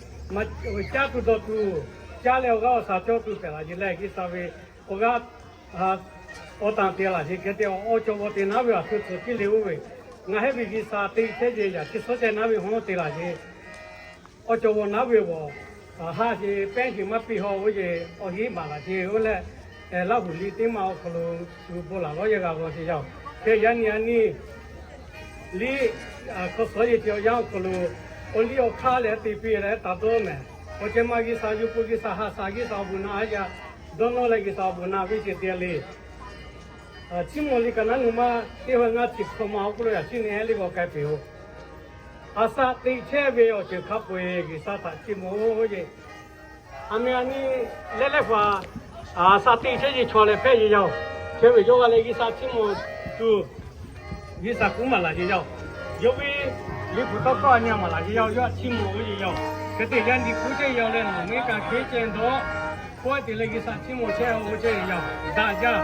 caˇ tuˬ dawˬ tuˬ, caˇ leh awˬ g'aˇ awˬ shaˍ cawˇ tuˬ hpehꞈ laˬ ce leh G'uiˬsha ve awˬ g'aˇ awˬ tanˬ te laˬ ce hk'e te awˬ cawˬ g'aw te naˉ ve a htuˇ tcuh kiˇ le oˇ ve, ngaˬ hehˉ ve G'uiˬsha teˇ chehˇ yeˬ yaꞈ chi suhˉ ceh naˉ ve hawˉ te laˬ ce. Awˬ cawˬ g'aw naˉ ve awˬ, haˆ ce pehˉ ce maˇ piˇ haw oˇ yehˬ awˬ hiˉ baˬ laˬ ce oˇ leh, Laˇ huˍ liˇ teˇ ma awˬ hk'aw lo shu bon laˬ lawˉ yehˬ g'a g'aw ce yaˇ oˬ. Hk'e yaˇ nyi a nyi liˇ, hk'aw suhˉ yeˬ chi awˬ yanˇ awˬ hk'aw lo, awˬ liˇ awˬ hk'aˇ leh te piˇ leh taˍ dawˇ mehˍ. Awˬ ceh ma G'uiˬsha yuˬ k'o G'uiˬsha ha shaˍ G'uiˬsha awˬ bon naˆ a yaˇ, dawˇ nawˇ leh G'uiˬsha awˬ bon naˆ ve ce te le. Chiˇ mvuh liˇ kaꞈ naˉ nu maˇ teˇ hawehˇ ngaˇ chi hk'aw ma awˬ k'oˆ lo yaꞈ chi nyi hehˉ liˇ g'aw k'ai peuˬ oˬ. A shaꞈ teꞈ chehˇ ve awˬ ceuˬ hk'a peu-eˬ G'uiˬsha htaꞈ chiˇ mvuh oˇ ve, a meh a nyi lehˉ lehˉ hpaˍ, a shaꞈ teꞈ chehˇ yeˬ chaw leh hpehˇ yeˬ yaˇ oˬ. Chehˇ ve yawˇ g'a leh G'uiˬsha chiˇ mvuh tuˬ, G'uiˬsha kuˉ maˍ laˬ yeˬ yaˇ oˬ. Yawˇ ve liˇ hpu tawˇ hkawˇ a nyi maˍ laˬ yeˬ yaˇ oˬ, yawˇ htaꞈ chiˇ mvuh oˇ yeˬ yaˇ oˬ. Hk'e te yaˇ nyi hkuˇ chehˇ yaˇ leh nawˬ miˉ kaꞈ hk'e ceh dawˇ, kawˆ te leh G'uiˬsha chiˇ mvuh chehˇ oˇ chehˇ yeˬ yaˇ daꞈ jaˇ.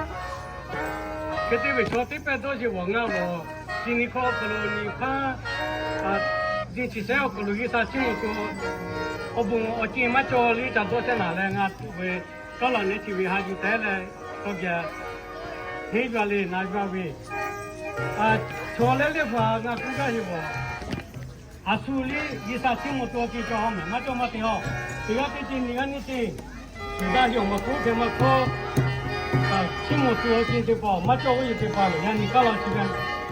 Hk'e te ve chaw teˇ pehˇ dawˇ yeˬ g'awˬ ngaˇ g'awˬ, chi nyi hkawˇ awˬ hk'aw lo nyi hpaˇ, nyi chi shehˉ awˬ hk'aw lo G'uiˬsha chiˇ mvuh tuˬ, awˬ bon awˬ ceuˬ maˇ cawˬ liˇ ca dawˇ chehˇ naˍ leh ngaˬ tuˬ ve Kawˇ laˬ nehˬ chi ve ha yuˬ tehˉ leh, tawˇ geh henˇ yuˬ a le, na yuˬ a ve, chaw leh leh hpaˍ ngaˬ k'oˆ gaˇ ve yoˬ. A shu liˇ G'uiˬsha chiˇ mvuh tuˬ awˬ ceuˬ cawˬ a mehˍ, maˇ cawˇ maˇ te a. Teˇ g'aˇ teˇ ceuˬ nyi g'aˇ nyiˇ ceuˬ, shuˍ daꞈ yawˬ maˇ k'oˆ hk'e maˇ hkawˇ, chiˇ mvuh tuˬ awˬ ceuˬ teˇ hpaˍ maˇ cawˇ ve yoˬ teˇ hpaˍ lehˬ, yaꞈ nyi kaˇ law chi ve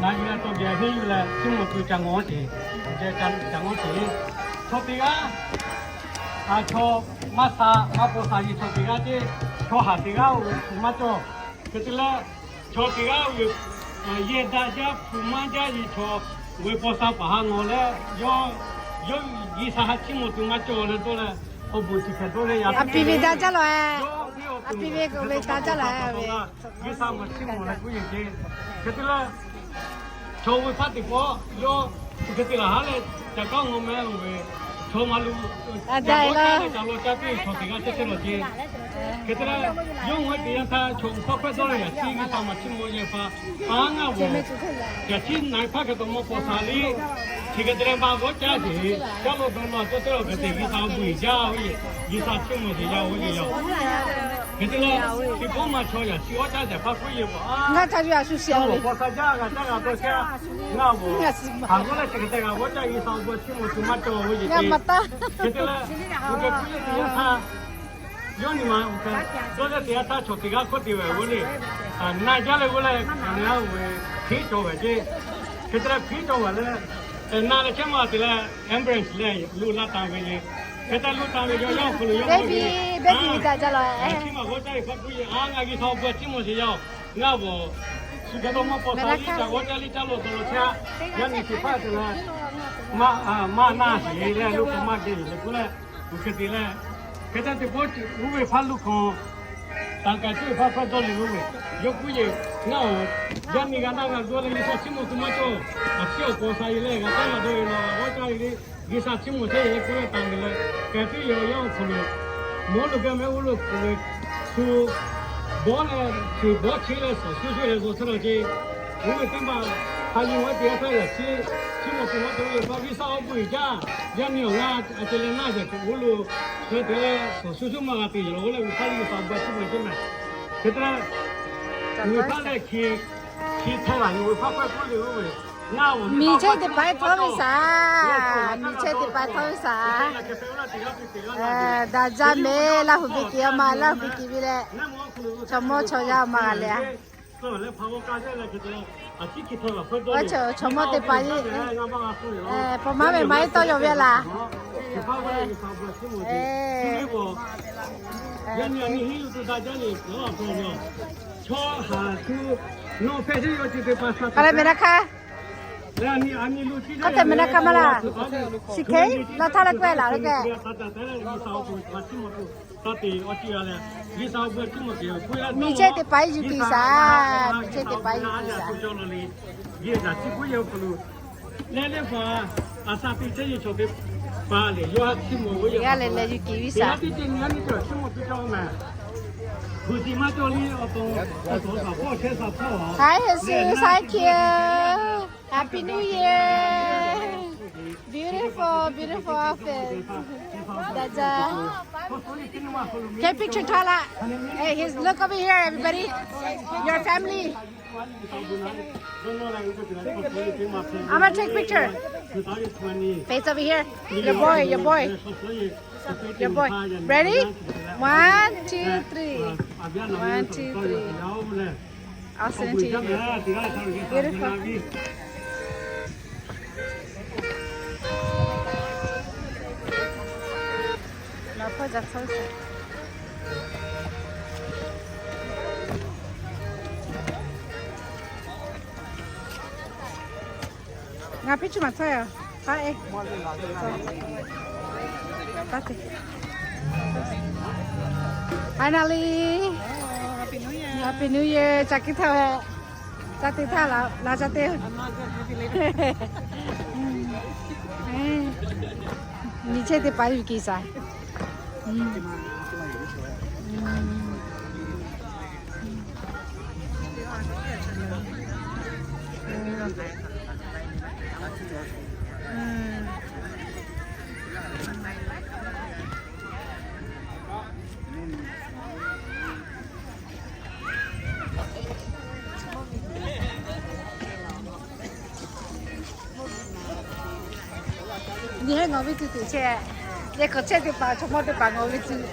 na yuˬ leh tawˇ geh henˇ yuˬ leh chiˇ mvuh tuˬ ca ngawˬ ceˬ, ca ngawˬ ceˬ. Chaw teˇ g'aˇ, a chaw maˇ sha maˇ paw sha ve chaw teˇ g'aˇ ceˇ, chaw haˍ teˇ g'aˇ oˬ maˇ cawˇ. Hk'e te leh, chaw teˇ g'aˇ oˬ, yehˬ daꞈ jaˇ hpu maˇ jaˇ ve chaw, g'uiˬ paw sha paˍ ha nawˬ leh, yawˇ yawˇ G'uiˬsha ha chiˇ mvuh tuˬ maˇ cawˇ leh dawˇ leh, awˬ bon chi hk'e dawˇ leh yaꞈ piˇ ve daꞈ jaˇ lawˬ e. Aˬ piˇ ve k'oˆ ve daꞈ jaˇ lawˬ e ve. G'uiˬsha maˇ chiˇ mvuh leh k'oˆ yeˬ ceˇ. Hk'e te leh, chaw ve hpaˇ teˇ pawˆ yawˇ hk'e te laˬ haˉ leh, ca kaˉ ngawˬ meh loˬ ve, chaw maˇ lu, a daꞈ leh ca law caˇ piˇ ve chaw teˇ g'aˇ chehˇ chehˇ lawˬ ceˇ. Hk'e te leh, yawˇ ngaˬ hui teˇ yanˇ htaˇ chaw uˬ hpaˇ hpehˇ dawˇ leh yaꞈ chi G'uiˬsha maˇ chiˇ mvuh yehˬ hpaˇ, a ngaˇ ve, yaꞈ chi na hpaˇ hk'e taw maˇ paw sha le. Chi hk'e te leh maˇ g'awˇ caˇ ceˬ, caˇ lawˬ dawˇ lawˬ cawˇ teˇ lawˬ hk'e te G'uiˬsha awˬ bon uiˍ jaˇ ve, G'uiˬsha chiˇ mvuh ceˬ yaˇ oˬ ve yoˬ. Hk'e te leh, teˇ pawˆ maˇ chaw yaꞈ chi g'awˇ caˇ ceˬ hpaˇ k'oˆ yeˬ ve, ngaˇ ca yuˬ a shu shiˍ a ve, paw sha jaˇ g'a caˇ g'a dawˇ caˇ, ngaˇ ve, haˍ g'awˇ leh chi hk'e te g'a g'awˇ caˇ G'uiˬsha awˬ bon chiˇ mvuh tuˬ maˇ cawˇ ve yoˬ. Hk'e te leh, uˬ hk'e k'oˆ yeˬ teˇ yanˇ htaˇ, yawˇ nyi ma uˬ hk'e dawˇ leh teˇ yanˇ htaˇ chaw teˇ g'aˇ hkawˇ te ve g'awˇ le, na jaˇ leh g'awˇ leh, na ve hpiˉ cawˬ ve ceˇ. Hk'e te leh hpiˉ cawˬ ve leh, na leh chehˇ ma te leh, ambulance leh lo laˇ taˍ ve le. Hk'e te lo taˍ ve yawˇ yaˇ awˬ hk'aw lo yawˇ baby, baby daꞈ jaˇ lawˬ e. Chi maˇ g'awˇ caˇ ve hpaˇ k'oˆ yeˬ, a ngaˬ G'uiˬsha awˬ bon chiˇ mvuh ceˬ yaˇ oˬ, ngaˇ ve, shu hk'e dawˇ maˇ paw sha le, ca g'awˇ caˇ le, caˇ lawˬ dawˇ lawˬ chehˇ a. Yaˇ nyi chi hpaˇ te leh, maˇ, maˇ na sheˍ leh lo hk'aw maˇ geh yeˬ leh k'oˆ leh, uˬ hk'e te leh, hk'e te teˇ pawˆ oˇ ve hpaˇ lo hk'aw, taˍ kaˍ tuˬ ve hpaˇ hpehˇ dawˇ le lo ve, yawˇ k'oˆ yeˬ, ngaˇ oˬ, yaˇ nyi g'a naˇ g'a dawˇ leh G'uiˬsha chiˇ mvuh tuˬ maˇ cawˇ. A ciˉ awˬ paw sha yeˬ leh g'a caˇ g'a dawˇ ve lawˬ g'a g'awˇ caˇ ve le. G'uiˬsha chiˇ mvuh chehˇ yeˬ k'oˆ leh taˍ ve leh, kaˍ tuˬ ve yawˇ awˬ hk'aw lo, mawˇ lo gaˇ meh oˇ lo hk'aw lo, shu bawˇ leh, shu bawˇ cheˇ leh shawˍ shuˉ shuˉ leh zo chehˇ lawˬ ceˇ. Oˇ ve teˇ maˬ, hk'a nyi ve teˇ g'aˇ htaˇ yaꞈ chi, chiˇ mvuh tuˬ maˇ cawˇ ve pa G'uiˬsha awˬ bon uiˍ jaˇ. Yaˇ nyi awˬ ngaˇ a ceh leh naˇ yaꞈ kuiˬ oˇ lo, hk'e te leh shawˍ shuˉ shuˉ maˇ g'a te yaˬ lawˬ oˇ leh ve hpaˇ G'uiˬsha awˬ bon chiˇ mvuh chehˇ meh. Hk'e te leh, nyi hpaˇ leh hki, hki htaiˇ laˬ nyi ve hpaˇ hpehˇ k'oˆ le oˇ ve, ngaˇ oˬ, miˬ chehˇ teˇ paˍ htawˇ ve shaˍ, miˬ chehˇ teˇ paˍ htawˇ ve shaˍ. Daꞈ jaˇ meh, Laˇ huˍ biˇ kiˬ a ma, Laˇ huˍ biˇ kiˬ ve leh, chaw mawˇ chaw yaˇ a ma g'a le a. Chaw mawˇ teˇ paˍ, paw maˇ ve maˇ heˆ tawˇ yaw ve laˬ. Ka leh meh na hkaˇ, k'aw te meh na hkaˇ maˇ laˇ. Shiˍ hk'e, la htaˇ leh k'oˆ e laˬ le keh. Miˬ chehˇ teˇ paˍ yuˬ kiˬ shaˍ, miˬ chehˇ teˇ paˍ yuˬ kiˬ shaˍ. G'a leh leh yuˬ kiˬ viˉ shaˍ. Hi, Jesús, thank you. Happy New Year. Beautiful, beautiful outfit. Daꞈ jaˇ. Take picture htawˇ laˇ. Hey, he's, look over here, everybody. Your family. I'm gonna take picture. Face over here. Your boy, your boy. Your boy. Ready? One, two, three. One, two, three. Awesome. Beautiful. Ngaˬ picture maˇ tcuhˉ yaˇ. Taˇ e. Taˇ te. Finally. Happy New Year. Ca kiˇ htaˇ ve. Ca te htaˇ la, la ca te. Miˬ chehˇ teˇ paˍ yuˬ kiˬ shaˍ. Nyi heˆ, ngaˬ ve tcuh teꞈ chehˇ. Yehˬ hk'aˬ chehˇ teˇ hpaˍ, chaw mawˇ teˇ hpaˍ ngaˬ ve tcuh.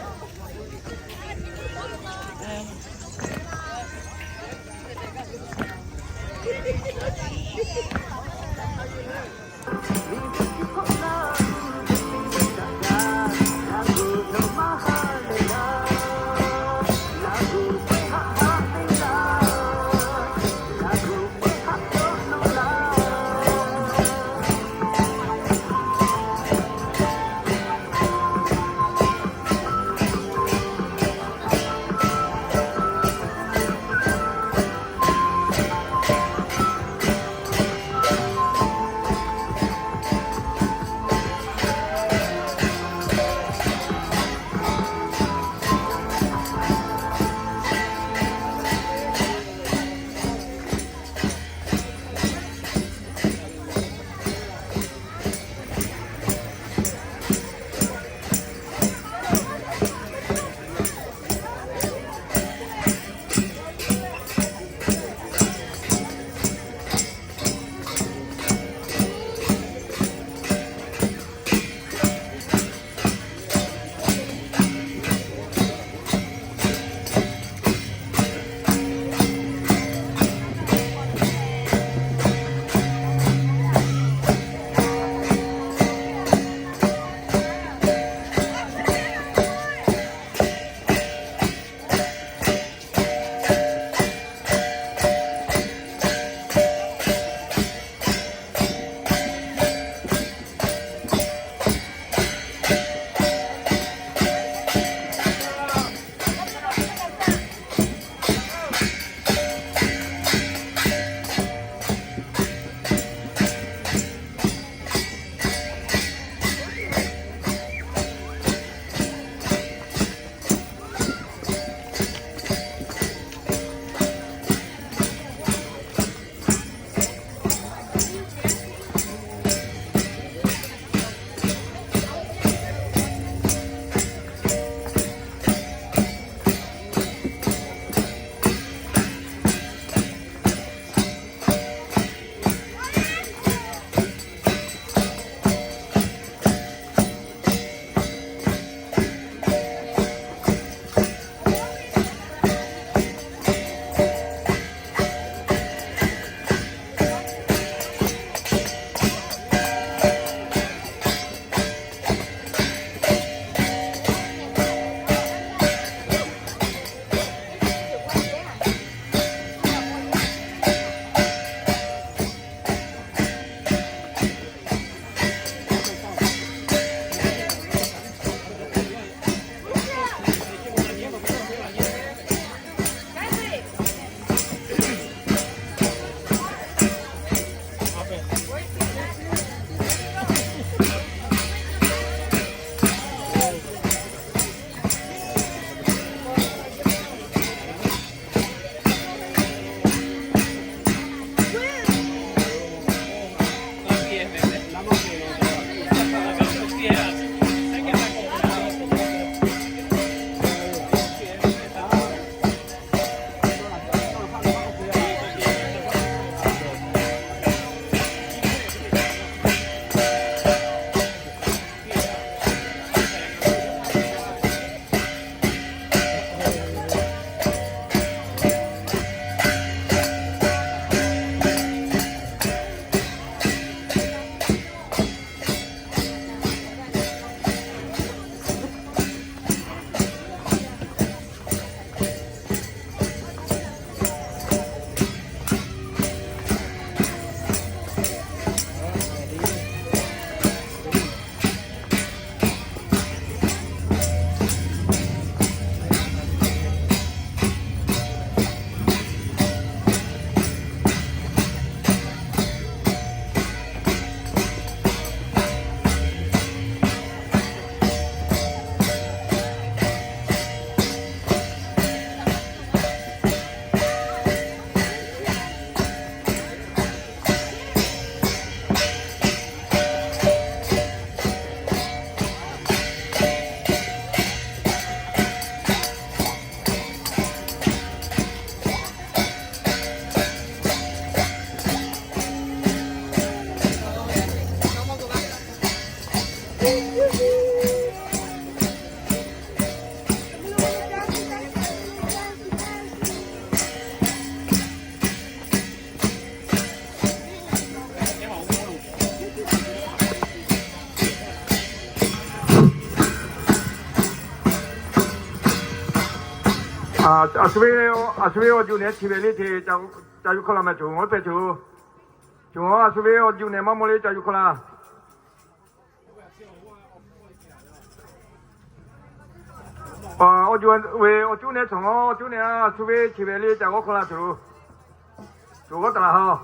A shu ve, a shu ve awˬ juˇ nehˬ chi ve le te, ca yuˬ hkawˇ la ma coˬ ngawˬ pehˬ coˬ. Coˬ a shu ve awˬ juˇ nehˬ maˇ maw le ca yuˬ hkawˇ la. Awˬ juˇ ve awˬ cuˉ nehˬ cawˬ, awˬ cuˉ nehˬ a shu ve chi ve le ca g'awˇ hkawˇ la coˬ. Coˬ g'awˇ taˍ laˬ ha.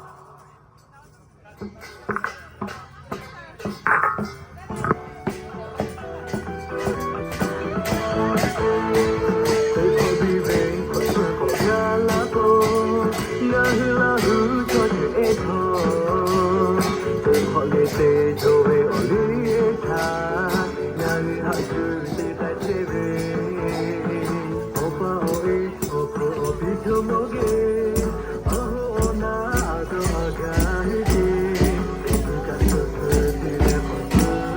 Ngaˬ hui Laˇ huˍ chaw ceuˬ ehˉ htawˇ, teˇ hk'awꞈ le te cawˬ ve awˬ liˇ htaˇ, ngaˬ hui haꞈ shuˍ te k'ai chehˇ ve, awˬ pa awˬ e awˬ hk'aw awˬ piˇ hto mawˇ geh, awˬ hoˉ awˬ naˉ a dawˇ a gaˬ hui te, kaꞈ shu te leh k'awꞈ shu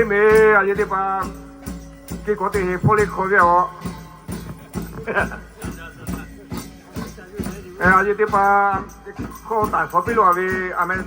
Meh a yehˬ teˇ hpaˍ, ke k'awꞈ te heˍ hpawˇ le hk'aw ve a, a yehˬ teˇ hpaˍ, hkawˇ taˍ hk'awꞈ piˇ lo a ve, a meh.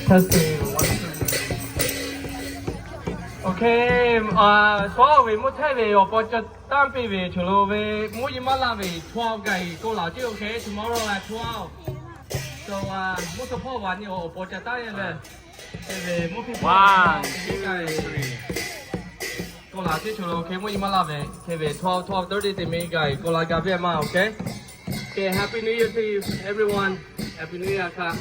Testing, one, two. Okay, a, sawˉ ve mvuhˇ htehˇ ve awˬ paw ca tanˇ piˇ ve choˬ lo ve, mvuhˇ yeˬ maˇ laˇ ve twelve gaˬ k'oˆ laˬ ceˇ. Okay, tomorrow at twelve. So, a, mvuhˇ suhˍ hpawˇ va nyi awˬ paw ca tanˇ ve leh. One, two, three. Kawˆ laˬ teˇ cawˬ lo, okay, mvuhˇ nyi maˇ laˇ ve, hk'e ve twelve, twelve thirty teˇ mi gaˬ kawˆ laˬ gaˇ ve maˇ, okay. Okay, Happy New Year to you, everyone. Happy New Year, hkaꞈ.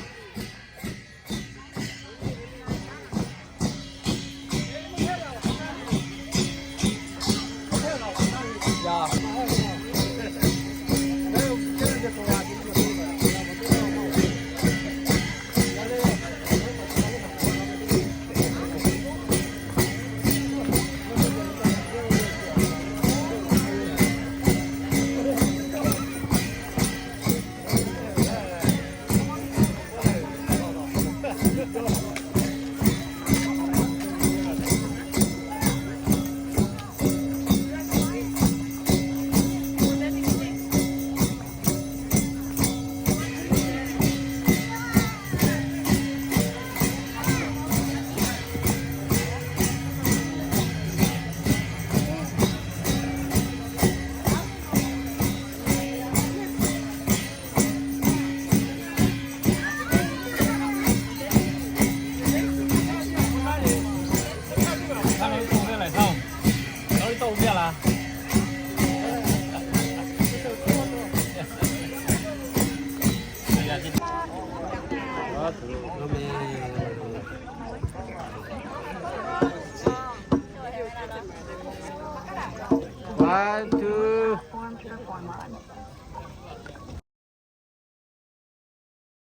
One, two.